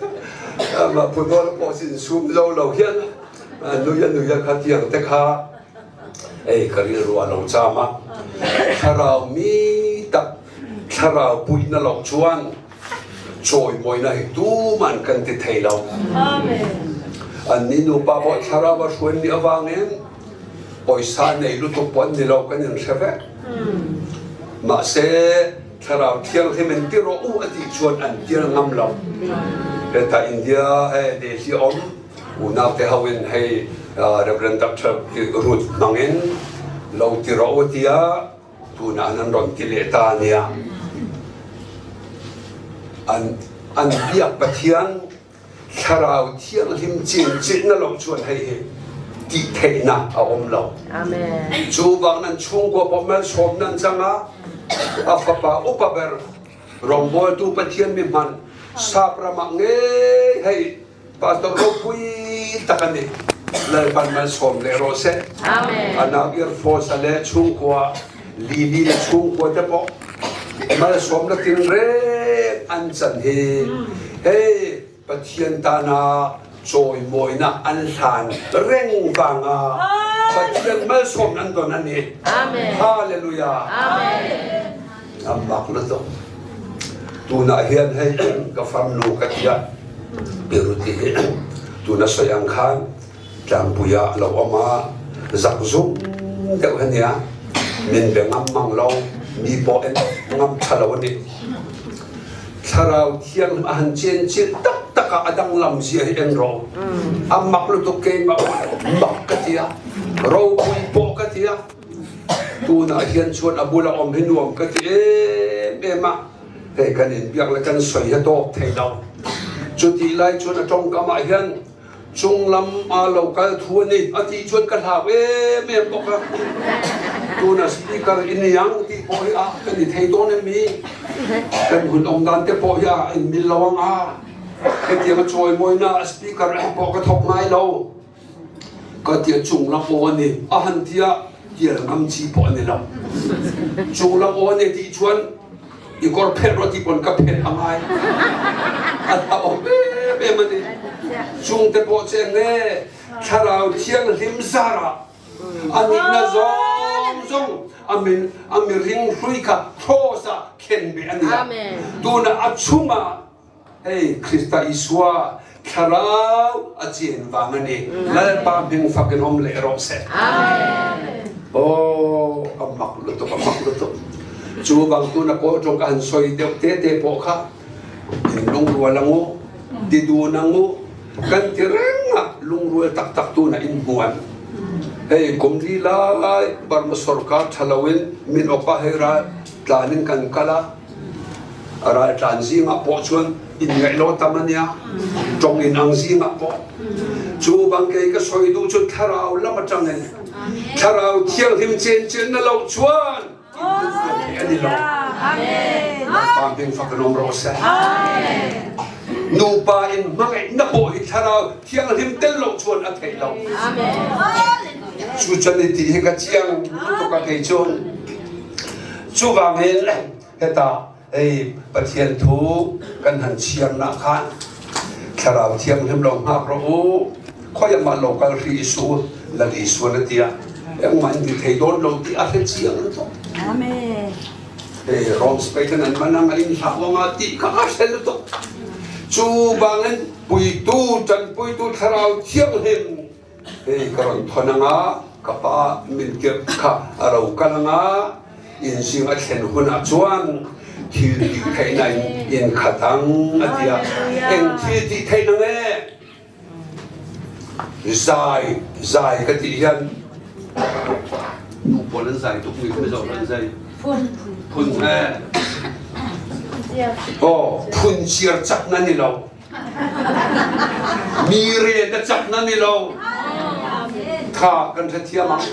ma phunawl pawh sin sum zo lo hian nui a nui a kha tiang te kha Ei ka rilru a lo cham a, thlarau mi tak thlarau puihna lo chuan chawimawina hi tuman kan ti thei lo. Anni nupa pawh thlarau a hruai nih avangin pawisa nei lutuk pawh an ni lo kan inhre vek. Mahse thlarau thianghlim in ti rawh u a tih chuan an tir ngam lo. Heta India Delhi awm Unaute ho in hei Reverend Doctor Ruth hmang in lo ti rawh u tia tunah nan rawn ti leh ta nia. An an biak Pathian thlarau thianghlim chenchilh na lo chuan hei hi tih theihna a awm lo. Amen. Chu vang nan chhungkua pawh malsawm nan chang a, a fapa upa ber rawngbawltu Pathian mi hman sap ramah ngei hei Pastor ropui tak a ni. Lalpan malsawm leh rawh se. Amen. A nau Air Force le chhungkua Lili le chhungkua te pawh malsawm na tin reng an chan hi. Hei Pathian tana chawimawina an hlan reng vanga Pathian malsawm an don a ni. Amen. Hallelujah. Amen. Amak lutuk. Tunah hian hei ka farnu ka tia Piruti hi tuna sawi ang khan tlangpui ah lo awm a, zakzum deuh hi ania, min be ngam mang lo. Mi pawh in ngam ṭha lo an i. Thlarau Thianghlim a han cencil taktak ah a danglam zia hi en ro. A mak lutuk keimah mak ka tia. Ropui pawh ka tia. Tunah hian chuan a bula awm hi nuam ka ti em em a. Hei kan in biak le kan soi hi tawk thei lo. Chutih lai chuan a tawngkam ah hian chunglam a lo kal thu a ni a tih chuan ka hlau em em bawk a. Tuna speaker i ni ang tih pawh hi a kan i thei dawn em mi? Kan hun awm dan te pawh hi a in mil lo ang a. Hetiang a chawimawina a speaker pawh ka thawk ngai lo. Ka tia chunglam aw a ni a han tia tial ngam chi pawh a ni lo. Chunglam aw a ni tih chuan i kawr phelh rawh ti pawn ka phelh a ngai. A hlauhawm em em a ni. Chungte pawh che nge Thlarau Thianghlim zarah a nihna zawng zawng a min a miring hlui kha cross ah khenbeh a ni a. Tunah a chungah Hei Krista Isua thlarau a cen vang a ni. Lalpa hming fak in um leh rawh seh. Oh, a mak lutuk, a mak lutuk. Cu bang tu na kawl tong ka han soi deuh te te pawh kha in lungrual angu, ti dun angu, kan ti reng ah lungrual taktak tu na in hmuan. Hei kum li lai Burma sorkar ṭhalo in min opa hei ral tlan in kan kal a, Raltlan zingah pawh chuan inngaih lo tam a nia, ṭong in ang zingah pawh. Cu bang kei ka soi duh cu thlarau lam aṭangin thlarau thianghlim cencen na lo chuan in thei an i lo. Lalpa hming fak in um rawh seh. Nupa in hmangaih na pawh hi thlarau thianghlim tel lo chuan a theih lo. Cu chan i ti hi ka chiang tuk a kei cun. Cuvangin heta hei Pathian thu kan han chiarnak khan Thlarau Thianghlim lo hngak rawh u, khoiamah lo kal hri i su Lal Isua na tia engmah in ti thei dawn lo ti a hre chiang lutuk. Amen. Hei Rom sipai kan an manang a in hlah wanga ti kha a hre lutuk. Cu bangin puitu ṭanpuitu Thlarau Thianghlim Hei ka rawn thawn anga ka pa min tirh kha a ro kal anga inn zing a thlen hun ah chuan thil ti theihna in in khat ang a ti a. Eng thil ti theihna nge? Zai zai ka tih hian nu pawl an zai tuk mi Mizo an zai. Phun he. Oh, phun chiar chak na ni lo. Mi rian na cak na ni lo. Tha kan hrethiam ang.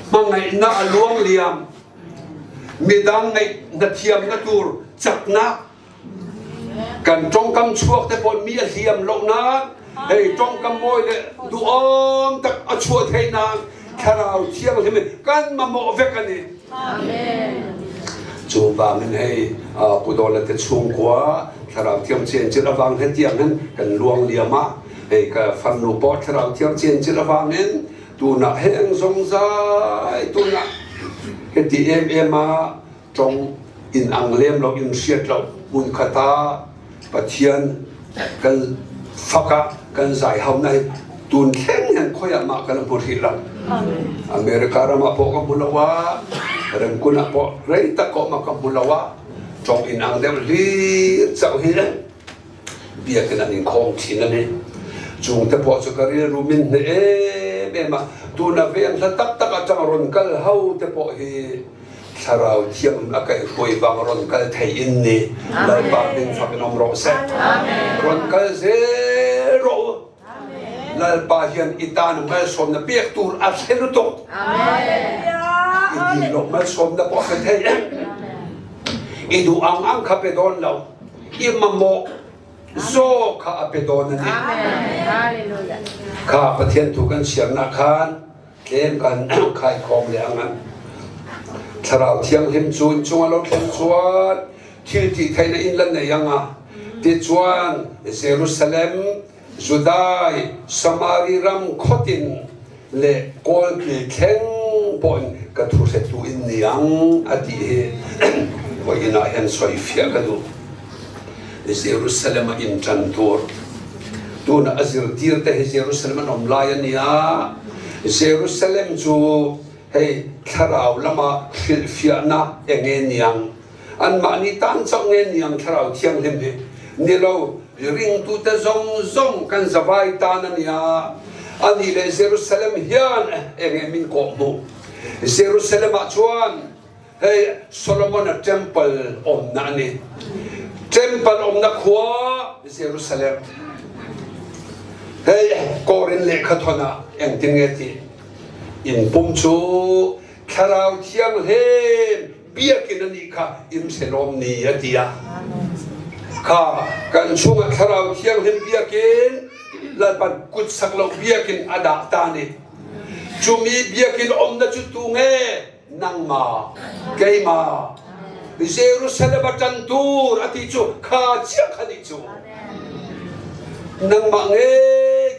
Hmangaihnak a luang liam. Midang ngeih na thiam na tur caknak. Kan tongkam chuak te pawn mi a hliam lo nak. Hei tongkam mawi le duhawm tak a chuah thei nak thlarau thianghlim in kan mamawh vek ani. Amen. Cu bangin hei Pu Dawla te chungkua thlarau thiang cencil awang he tiang hin kan luang liam ah hei ka farnu pawh thlarau thiang cencil awang in tunah heng zongzai tunah heti em em ah tong in ang lem lo in hriat lo hmun khat ah Pathian kan fak ah kan zai hau na hi tun thleng hian khoi ah mah kan hmu hrih lo. America ram ah pawh ka hmu lo a, Rengkun ah pawh rei tak ko ma ka hmu lo a, tong in ang deuh hlir chauh hi biakinn an in khawng thin ani. Chung te pawh chu ka rilru min hne em em a, tuna veng hla tak tak atang rawn kal ho te pawh hi Thlarau Thianghlim a kaihhruai bang rawn kal thei in ni Lalpa hming fak in um rawh seh. Rawn kal zel rawh u. Lalpa hian i tan malsawm na pek tur a hre lutuk. I dil lo malsawm na pawh a pe thei. I duh ang ang kha pe dawn lo. I mamawh zaw kha a pe dawn a ni. Kha Pathian thu kan chhiarnak khan Tlem kan khaikhawm leh ang. Thlarau Thianghlim cu innchung a lo thlen chuan thil ti theihna in la nei ang a. Tichuan Jerusalem, Judai, Samari ram khuatin le kawlkil thleng pawh in ka thuhretu in ni ang a ti hi vawiin ah hian sawifiah ka duh. Jerusalem a inn ṭan tur. Tuna a zirtirte hi Jerusalem an um lai a ni a. Jerusalem cu. Hei thlarau lamah hrilhfiahnak enge niang anmah nih tan cang nge niang thlarau thianghlim hi nilo ringtu te zong zong kan zavai ta na nia ani le Jerusalem hian enge min kawh hmuh Jerusalem ah chuan hei Solomon a temple om na ani temple om na khua Jerusalem hei Korin lehkha thon ah engtin nge ti Inn pum cu Thlarau Thianghlim biakinn a nih kha inn selawm ni a ti ah kha kan chungah Thlarau Thianghlim biakinn Lalpan kut sak lo biakinn a dah ta ni cumi biakinn om na cu tu nge nangmah keimah Jerusalem a ṭan tur a ti cu kha chia kha nih cu nangmah nge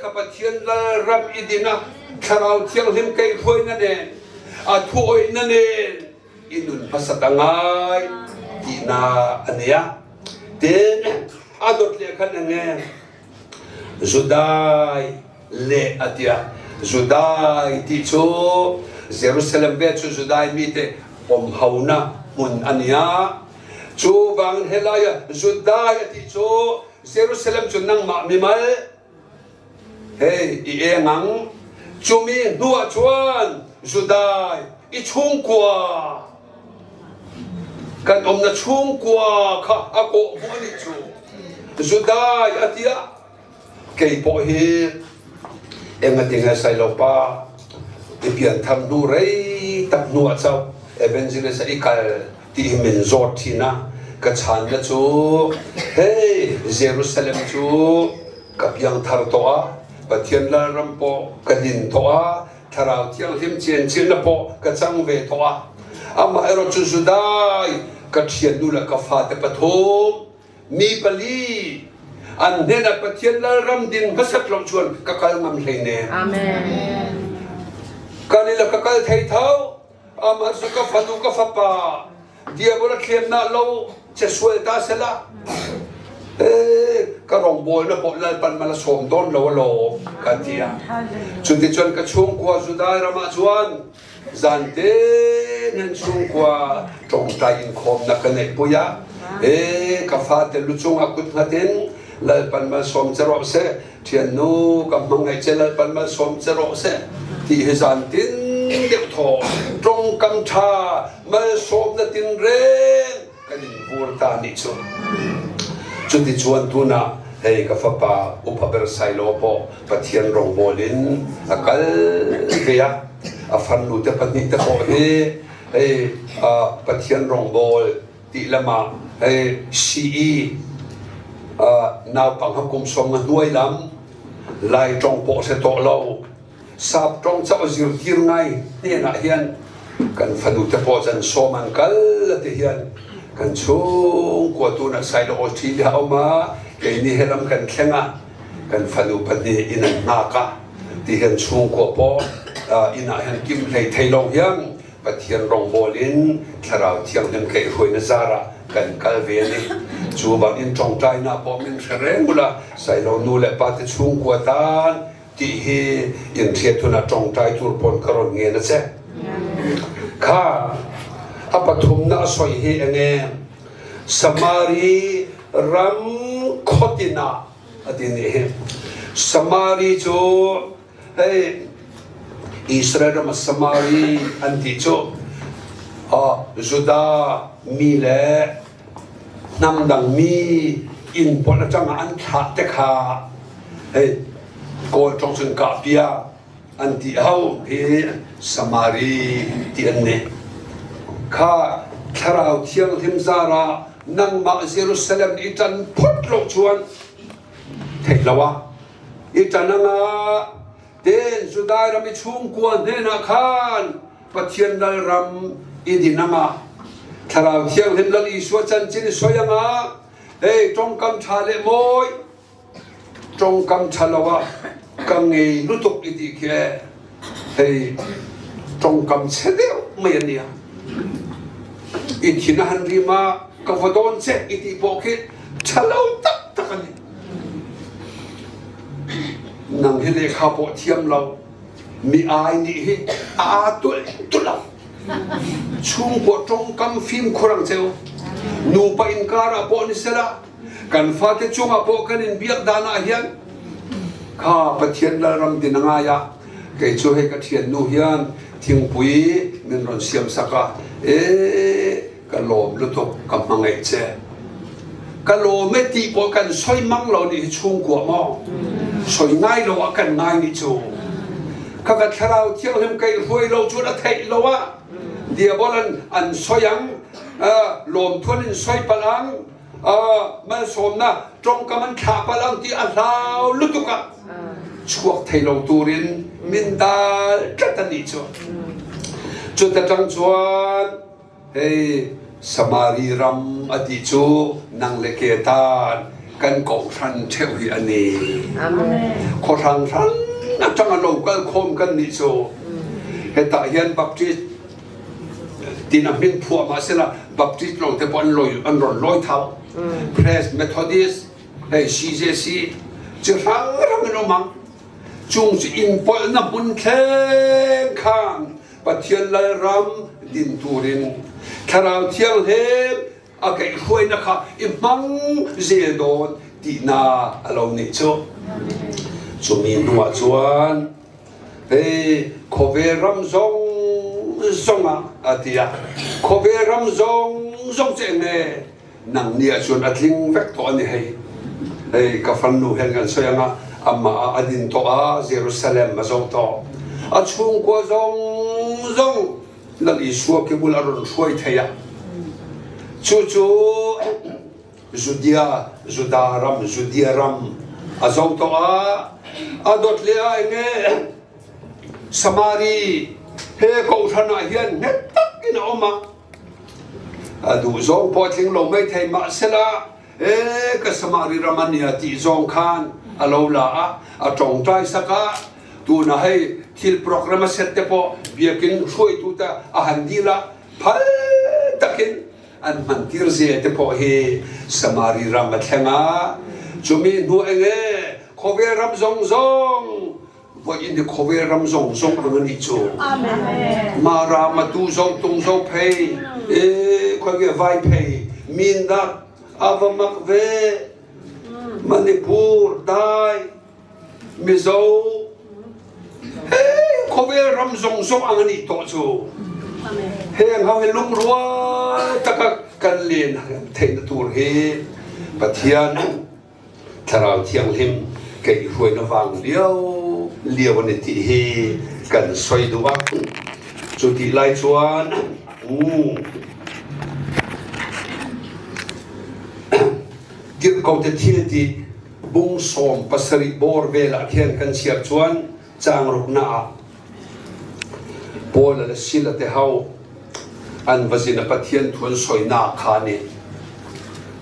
ka Pathian lal ram i din ah Thlarau Thianghlim kei hruai na nen a thu oih na nen i nun hmasat a ngai ti na ania tin a dot le khan nge Judai le a tiah Judai ti cu Jerusalem ve cu Judai mi te omhona hmun ania cu bang helai ah Judai a ti cu Jerusalem cu nangmah mimal hei i engang cumi hnu ah chuan Judai i chungkua kan umna chungkua kha a kawh hmuh ani cu Judai a tiah kei pawh hi engatinge sailopa i pianthar hnu rei tak hnu ah chau evangelist i kal ti hi min zawt thin a ka chan na cu hei Jerusalem cu ka piangthar to ah Pathian lalram pawh ka din to ah Thlarau Thianghlim ciancin na pawh ka cang ve to ah amah erawh cu Judai ka ṭhian nu le ka fate pathum mi pali an hnen ah Pathian lalram din hmasat lo chuan ka kal ngam hlei ne. Amen. Kan i la ka kal thei tho amah cu ka fanu ka fapa diabol a thlemnak lo che sual ta sela ka rawngbawl na pawh lalpan mala sawm dawn lo alo ka ti a cuticun ka chungkhua Judai ram ah chuan zante nan chungkhua tawngtai in khawmnak ka neih pui ah e ka fate lu cungah kut hngatin lalpan mal sawm che rawh seh Thiannu ka hmangaih che Lalpan malsawm che rawh seh ti hi zan tin deuh thaw tongkam tha malsawm na tin reng kan in vur ta nih cu cuti chuan tuna hei ka fapa upa ber Sailo pawh Pathian rawngbawl in a kal ve a a farnu te pahnih te pawh hi hei Pathian rawngbawl ti lamah hei CE naupang ha kum som nga hnuai lam Lai tong pawh se tawh lo sap tong chau zirtir ngai hnenah hian kan fanu te pawh chan som an kal te hian kan chung kwa tu na sai lo thi dia oma kei ni helam kan thlenga kan fanu pahnih in an hna ka ti hian chung kwa pawh ina hian kim hlei thei lo hian Pathian rawngbawl in Thlarau Thianghlim kaihhruai na zar ah kan kal ve ni. Cu bangin ṭawngṭainak pawh min hre reng ula sailo nu le pa te chungkua tan ti hi in hriat hun ah ṭawngṭai tur pawn ka rawn ngen a che. Kha a pathum na a soi hi enge Samari ram khuatin ah a ti nih hi. Samari cu Hei Israel ram ah Samari an ti cu Judah mi le hnam dang mi inn pawl atang ah an thlah te kha hei Kawl ṭong cun kahpia an ti ho hi Samari ti an ni. Kha Thlarau Thianghlim zar ah nangmah Jerusalem i ṭan phot lo chuan theih lo ah I ṭanang ah ten Judai ram i chungkua hnenah khan Pathian lalram i din ah Thlarau Thianghlim Lal Isua chanchin i soi angah hei ṭongkam ṭha le mawi ṭongkam ṭha lo ah ka ngei lutuk i ti khi hei ṭongkam che deuh mai an nia i thin a han rim ah ka va dawn che i ti pawh khi ṭha lo taktak an ni. Nang hi lehkha pawh thiam lo. Mi ai nih hi a aa tulh tulh ang. Chungkua tongkam fimkhur ang ceu. Nupa inkar ah pawh ni sela kan fate cungah pawh kan in biak dan ah hian kha Pathian lalram din a ngai ah kei cu hei ka thian nu hian thingpui min ron siam sak a e ka lawm lutuk ka hmangaih che ka lawm e ti pawh kan soi mang lo nih hi chungkua maw soi ngai lo ah kan ngai nih cu kha ka thlarau thianghlim kai hruai lo cun a theih lo ah diabol an an soi ang lawmthuan in soi palang malsawmnak tongkam an thlah palang ti a hlau lutuk ah chuak thei lo turin min dal tlat an nih cu cu ta tang chuan Hei Samari ram a ti cu nang le ke tan kan kohhran ṭheu hi a ni. Khuahrang hran a ṭang a local khawm kan nih cu. Hetah hian Baptist tin a hmin phuah mah sila Baptist lawng te pawh an loi an ron loi thau. Press Methodist hei CJC ci hrang rang in um ang. Cung cu inn polh na hmun thleng khan Pathian lalram din turin Thlarau Thianghlim a kaihhruainak kha i hmang zel dawn tihna a lo nih cu. Cumi hnuah cun hei khawvel ram zong zong ah a ti ah khawvel ram zong zong cu enge nang ni ahcun a tling vek tawh ani hei hei ka farnu hen kan soi anga amah ah a din tawh a Jerusalem a zoh tawh a chungkua zong zong Lal Isua ke bul a run hruai thei ah cu cu Judea Juda ram Judea ram a zoh tawh a a dot le a enge Samari he kohhran ah hian hnget tak in a um a A duh zong pawh tling lo maithei mah sela e ka Samari ram an nia ti zong khan a lo la a a tongtai sak ah tuna hei thil program a set te pawh biakin hruaitu te a han dil ah phal takin an hman tir zel te pawh hi Samari ram a thleng a cumi hnu enge khawvel ram zong zong voi in khawvel ram zong zong ang ani cu mara matu zo tung zo phei e khoi ge vai phei min dak avamak ve Manipur dai Mizo he khawvel ram zong zong ang ani to cu heng ho hi lungrua taka kan len theih na tur hi Pathian Thlarau Thianghlim kei hruai na vang lio lio an i ti hi kan soi duh ah cu ti lai chuan dirh ko te thil ti bung sawm pasarih bor vel ah khian kan chiar chuan chang ruk na ah Paul le Sila te ho an va zin a Pathian thu an soinak kha nih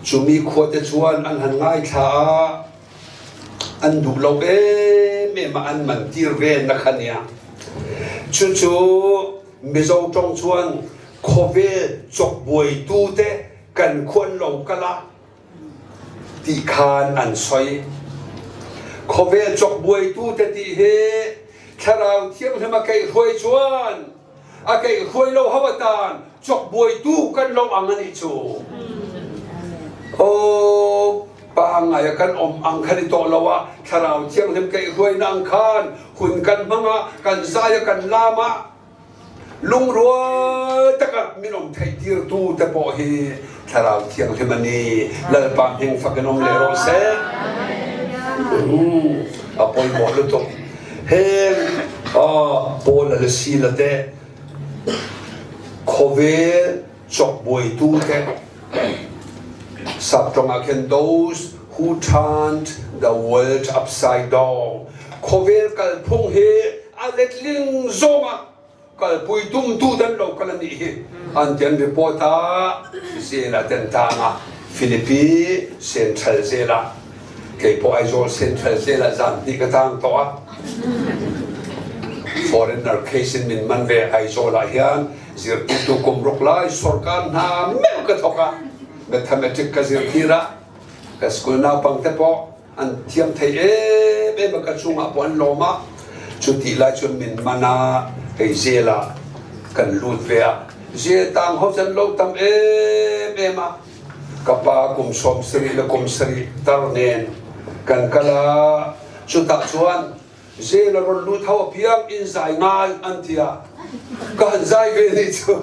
cumi khua te chuan an han ngaithla ah an duh lo em em ah an man tir ve na kha nia cucu Mizo tong chuan khawvel chokbuaitu te kan khuan lo kala ti khan an soi. Khawvel chokbuaitu te ti hi thlarau thianghlim a kaihhruai chuan a kaihhruai lo ho atan chokbuaitu kan lo ang ani cu. Oh, pa ngai kan om ang khan i to lo ah thlarau thianghlim kaihhruai na ang khan hun kan hmang ah kan zai kan lam ah Lungrual takah minung theihtirtu te pawh hi Thlarau Thianghlim a ni. Lalpa hming fak in um le rawh seh. A pawimawh lutuk. Heng Paul le Sila te khawvel chokbuaitu te saptong ah khin those who turned the world upside down khawvel kalphung hi a letling zong ah kalpui tumtu dan lo kal ani hi an tian report ah zela ten tang ah Philippi Central zela kei po Aizawl Central zela zan hnih ka tang to ah foreigner case in min man ve Aizawl ah hian zirtirtu kum ruk lai sorkar hna meuh ka thawk ah mathematics ka zirtir ah ka school naupang te pawh an thiam thei em em a ka chungah pawh an lawm ah. Cu ti lai cun min man ah hei zel ah kan lut ve ah zel tang ho can lo tam em em ah ka pa kum 70 le kum 70 tar nen kan kal ah cutak chuan zel a ron lut ho piang in zai ngai an tia ka han zai ve ni chu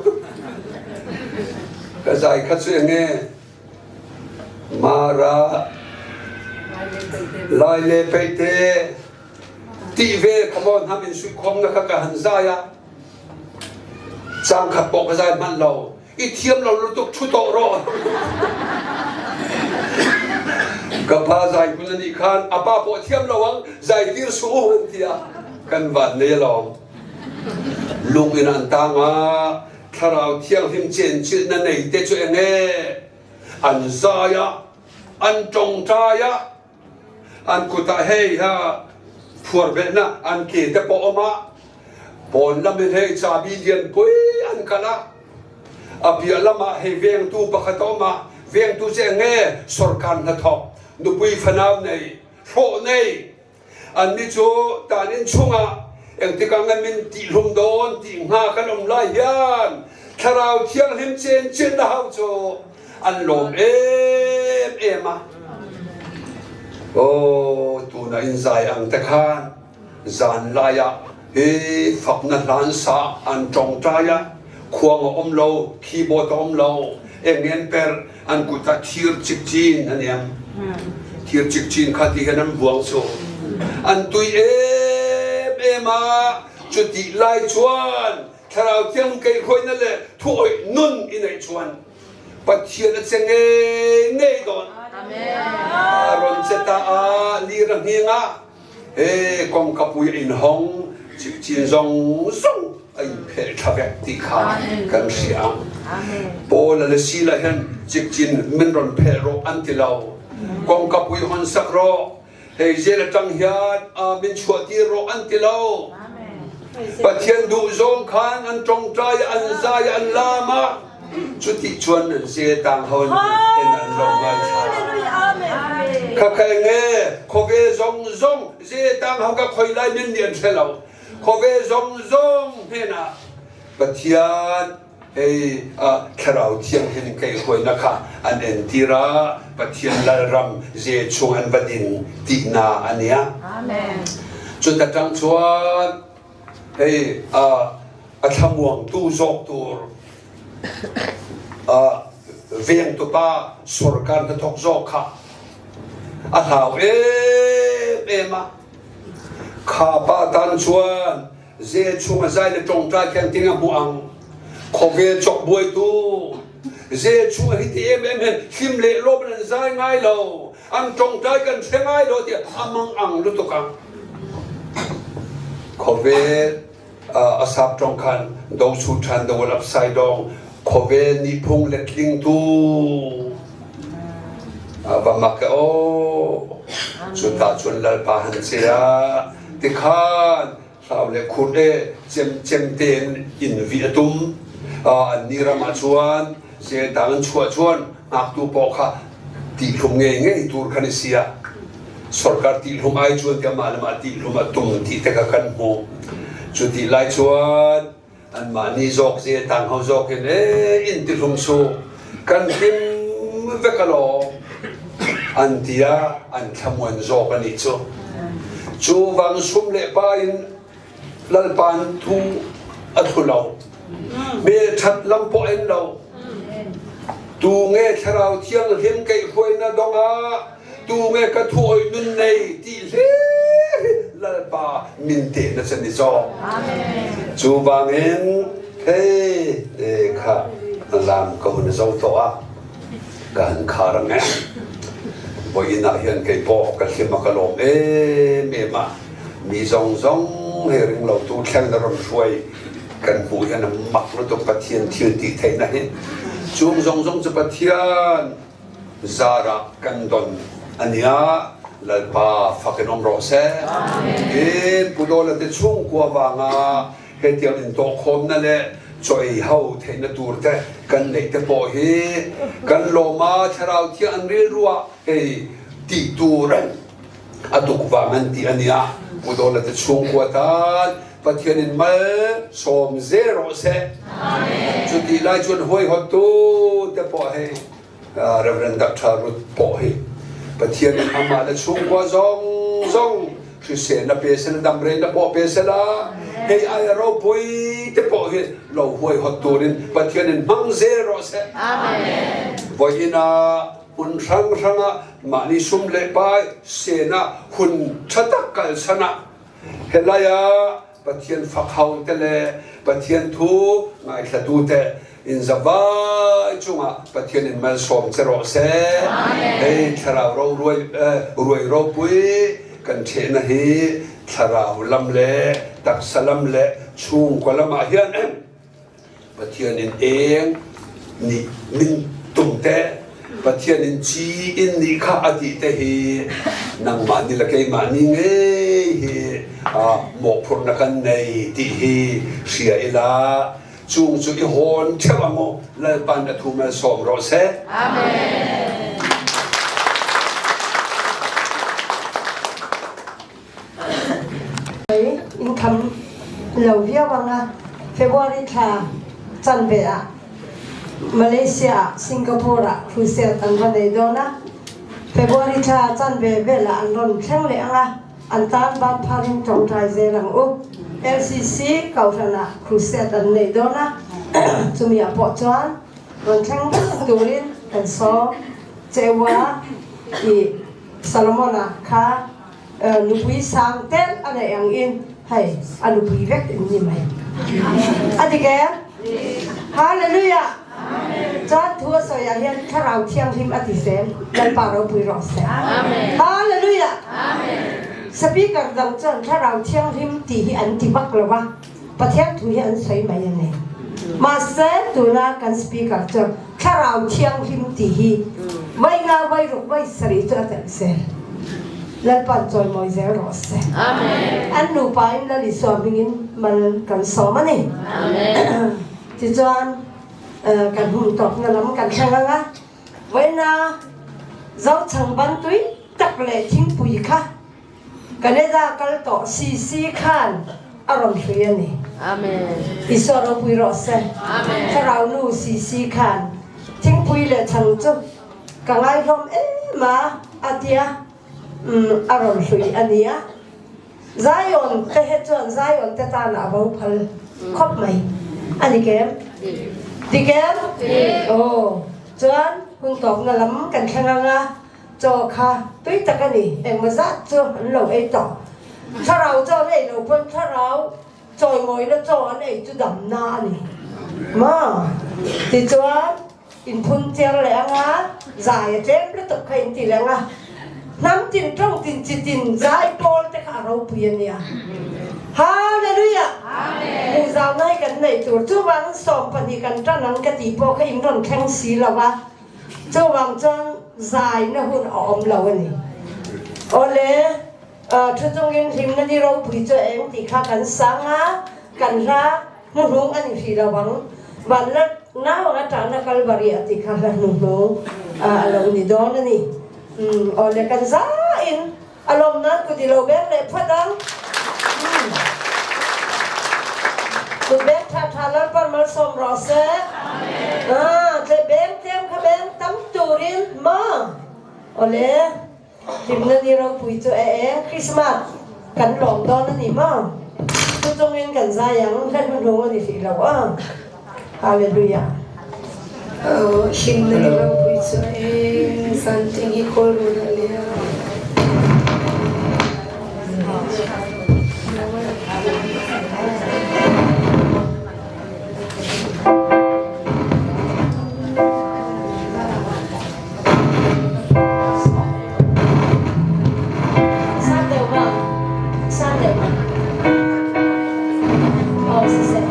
ka zai kha chu enge Mara Lai le Peite ti ve kha nam in sui khom na kha ka han zai a cang khat pawh ka zai hman lo i thiam lo lutuk thu to ro ka pa zai kun ani khan a pa pawh thiam lo ang zai tir su an tia kan van nei lawng lung in an tang a Thlarau Thianghlim cencilh na nei te cu enge an zai ah an tongtai ah an kut ah hei ha phuarbelhnak an ke te pawh om ah pawn lam in hei cabi lian pui an kal ah a bia lam ah hei vengtu pakhat a um ah vengtu cu enge sorkar hnathawk nupui fanau nei hlawh nei Annih cu tan-inn chungah engtik ah ngan min tihlum dawn ti hnga kan um lai hian Thlarau Thianghlim cencen na hau cu an lawm em em a. Oh, tuna in zai ang te khan zan lai ah hi fak na hlan sa an tongtai ah khuang a um lo, keyboard a um lo, engen per an kut ah thir cikcin an em thir cikcin kha ti hian an buang cu an tui em em a cuti lai chuan thlarau thiang kei hruai le thu oih nun i neih chuan Pathian a che ngei ngei dawn ron cheta a lir a hnging ah he kong kapui in hong cikcin zong zong a in phel thlavek ti kha kan hria. Paul le Sila hin cikcin min ron phel rawh an ti lo. Kong kapui hon sak rawh. Hei zel atang hian min chuah ti rawh an ti lo. Pathian duh zong khan an tongtai an zai an lam ah cuti chuan an se tang hon en an lo ngai thla. Kha kha nge khove zong zong ze tang ho ka khoi lai min ni an hre lo. Khove zong zong hnenah Pathian hei thlarau thianghlim kei hruainak kha an entir ah Pathian lalram ze chung an va din tihna an ia. Cuta tang chuan hei a thlamuangtu zawk tur vengtu pa sorkar hnathawk zawk kha a hlau em em a. Kha pa tan chuan zel chung a zai le ṭawngṭai khian ting a hmuh ang. Khawvel chok buaitu zel chung a hi ti em em hen hlim le lawm in an zai ngai lo. An ṭawngṭai kan hre ngai lo tiah a mang ang lutuk ang. Khawvel a sap ṭawng khan do chu ṭhan do upside down khawvel nih phung le tlingtu va mak e aw cu ta cun lalpa han che ah tikhan hlau le khur e cem cem tein in vi a tum an ni ram ah chuan se dang an chuah chuan ngaktu paw kha ti hlum ngei ngei tur khan i sia Sorkar tihlum ai chuan tiah mah le mah tihlum a tum ti te kha kan hmuh. Cu ti lai chuan anmah nih zawk ze tang ho zawk in ee in tihlum su kan him vek alawm an tia an thlamuan zawk ani cu. Cu vang sum le pa in lalpan thu a thlu lo. Hmel that lam pawh en lo. Tu nge thlarau thianghlim keihruai na dong ah tu nge ka thu oi nun nei ti hle lalpa min te na chan i zawk. Cu bangin hei e kha lam ka hun zo to a ka han khar ang e. Voi inn ah hian kei pawh ka hlim a ka lawm em em a. Mi zong zong he ring lo tu thleng na ron hruai kan hmuh hian a mak lutuk Pathian thil ti theihna hi. Chung zong zong cu Pathian zara kan don ania Lalpa fakin om rawh seh. In pudaw te chung kua wanga he tiang in to khom na le choi ho theihna tur te kan neih te pawh hi kan lawma thlarau thiang an ril ruah hei ti tur a tuk wang an ti ania. Pu Dawla te chungkhua tan Pathian in mal sawm ze rawh seh. Cuti lai cun huaihawttu te pawh hei Reverend Dr. Ruth pawh hi Pathian in amah le chungkhua zong zong hrisel na pe sela dam re na pawh pe sela hei ai ropui te pawh hi lo huaihawt turin Pathian in hmang zel rawh seh. Voi inn ah hun hrang hrang ah mah ni sum le pai sen ah hun thatak kal san ah Helai ah Pathian fakhau te le Pathian thu ngaithlatu te in zavai cungah Pathian in malsawm che rawh seh. Hei thlarau ro ruai ruai ropui kan ṭhehna hi thlarau lam le taksa lam le chungkua lam ah hian Pathian in eng nih min tum te Pathian in ci in nih kha a ti te hi nangmah nih le keimah nih ngei hi mawhphurh na kan nei ti hi hria ila cung cu i hawn ṭheu angu Lalpan a thu mal sawm rawh seh. Amen. In kham lo viau anga February thla chanve ah Malaysia ah Singapore ah crusade an va nei dawn a. February thla chanve vel ah an rawn thleng leh anga an tan ban pharin tawngtai zel ang u. LCC Kohhran ah crusade an nei dawn a. Chumi ah pawh chuan rawn thleng vek turin kan sawm cheua i Solomon-a kha nupui sang tel a neih ang in hei a nupui vek in ni mai. A dik em? Hallelujah! Caan thu a sawi ah hian Thlarau Thianghlim a ti sem. Lalpa ropui rawh seh. Hallelujah! Speaker dang chuan Thlarau Thianghlim ti hi an ti vak lo va, Pathian thu hi an sawi mai a ni. Mahse tuna kan speaker chuan Thlarau Thianghlim tih hi vai nga vai ruk vai sarih chu a telh zel. Lalpa'n chawimawi zel rawh se. An nupa in Lal Isua hmingin mal kan sawm a ni. Tichuan kan hun tawpna lam kan thleng ang a, vawiina Zochhang ban tui tak leh thingpui kha Canada kal tawh CC khan a rawn hrui a ni. Amen. Isua ropui rawh se. Amen. Thlarau nu CC khan thingpui leh chhang chu ka ngai hlawm em a a tia a rawn hrui a nia. Zion te he chuan Zion te tan a bo phal khawp mai a ni kem? Dik em? Aw chuan hun tawpna lam kan thleng ang a. Chaw kha tui tak a ni, engmaw zat chu an lo ei tawh. Thlarau chaw an ei lo pawn thlarau chawimawina chaw an ei chu damna a ni maw? Tichuan inphun chiar leh ang a, zai a tlem lutuk kha inti leh ang a, hnam tin tawng tin chi tin zai pawl te kha a ropui a nia. Hallelujah! Hmuhzauhna hi kan neih tur chuvangin 12 kan tan ang ka tih pawh kha in rawn thleng si lo va. Chuvang chuan zaina hun a awm lo a ni. Awle, thu chungin hlimna ni ropui chu eng tih kha kan sang a, kan hla hnuhnung a ni hrih lo ang. Van la nau anga tahna Kalvari a tih kha hla hnuhnung a lo ni dawn a ni. Awle, kan zain A lawm nan kut i lo beng leh phawt ang. Kut beng tha tha Lalpan malsawm rawh se. Ah, tle beng tlem kha beng tam turin maw? Awle, hlimna ni ropui chu e eng Christmas kan lawm dawn a ni maw? Chu chungin kan zai ang, hla hnuhnung a ni hrih lo aw. Hallelujah. Hlimna ni ropui chu eng zanting hi kawl run a nia. Sang deuh ma? Sang deuh ma? Oh, siseh.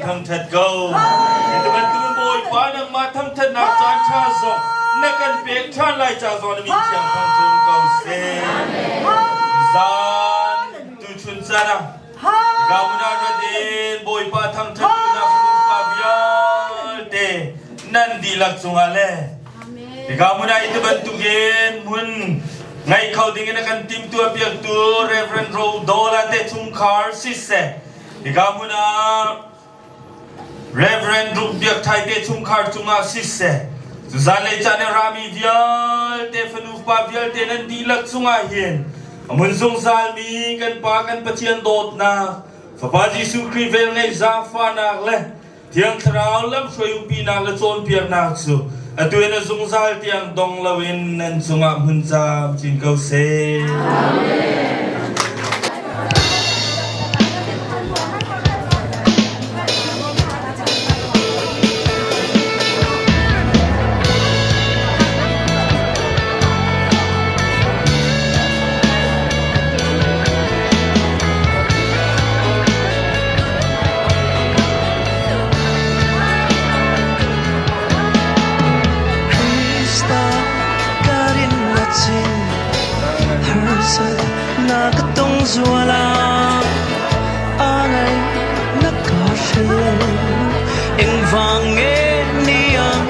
thangṭhat ko. Hi bantukin Bawipa nangmah thangṭhatnak caan ṭha zong na kan pek ṭhan lai ca zong na min thiang thangṭhat ko seh. Zan tuchun caan ah Hika rat in Bawipa thangṭhat duhnak pa vialte nan dihlak cungah le hika hmun ah i bantukin hmun ngei kho ding in a kan timtuah piaktu Reverend Ro Dola te chungkhar siseh hika hmun ah Reverend Ruk Biak Thai te chungkhar cungah siseh zanlei caan i rami vialte fanu fapa vialte nan dihlak cungah hin a mun zungzalmi kan Pa kan Pathian dawtnak Fapa Jesuh Khrih velngeih zaangfahnak le Thiang Thlarau lamhruai umpinak le cawnpiaknak cu atu in a zungzal tiang dong loin nan cungah hmun camcin ko seh. Amen. Krista karin na chin harsat na ka tong zuala angai na ka hrelo eng vang nge niang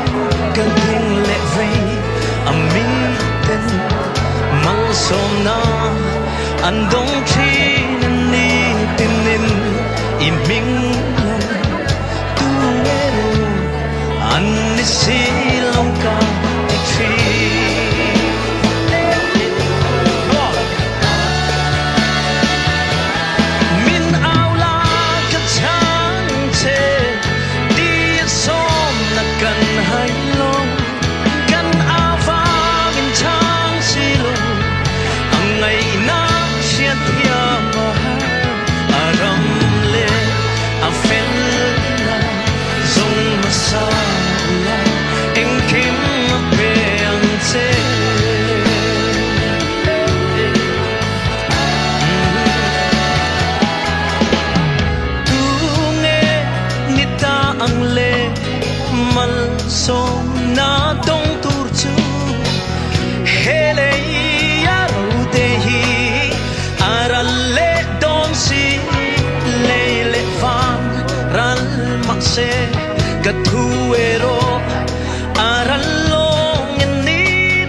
kan thing le vei ami ten malsawm na an dong thin ni tinin i ming lam tu ero an ni si long ka ti thi. Min au la ka chang che ti som na kan hai lo kan avang in chang si lo ang ngai na sian thiam a har a ram le a fel na zong ma sa la engkim a pe ang che. Tunge ni ta ang le mal som na dong tur chu hele aro te hi aral le don si le le van ral mak se ka thu ero aral long ni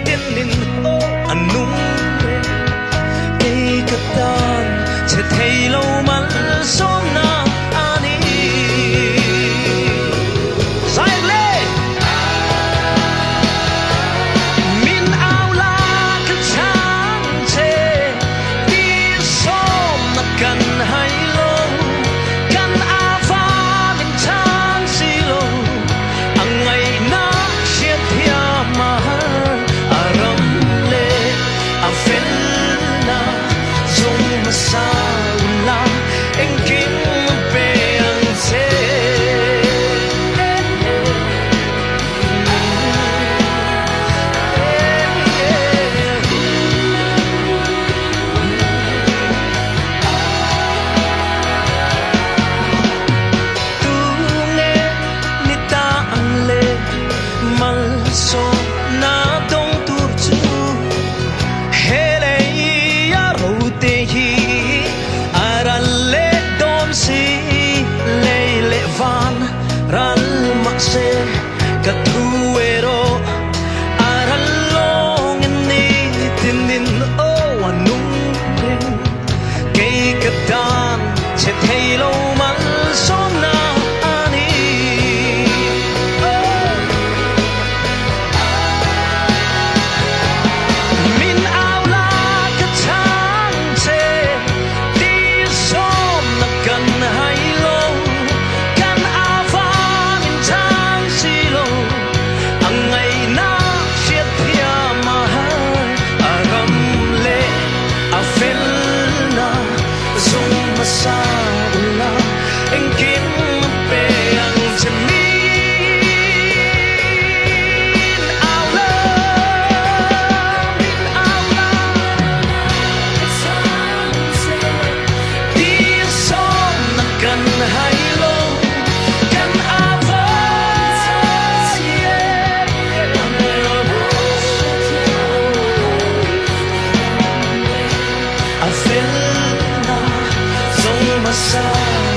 tin nin anung re kei ka tan che thei lo mal som na ani sai le min au la ka chang che ti som na kan hai lo kan ava min chang si lo ang ngai na siat thiam a har aram le a fel na zong sa la engkim. Sa.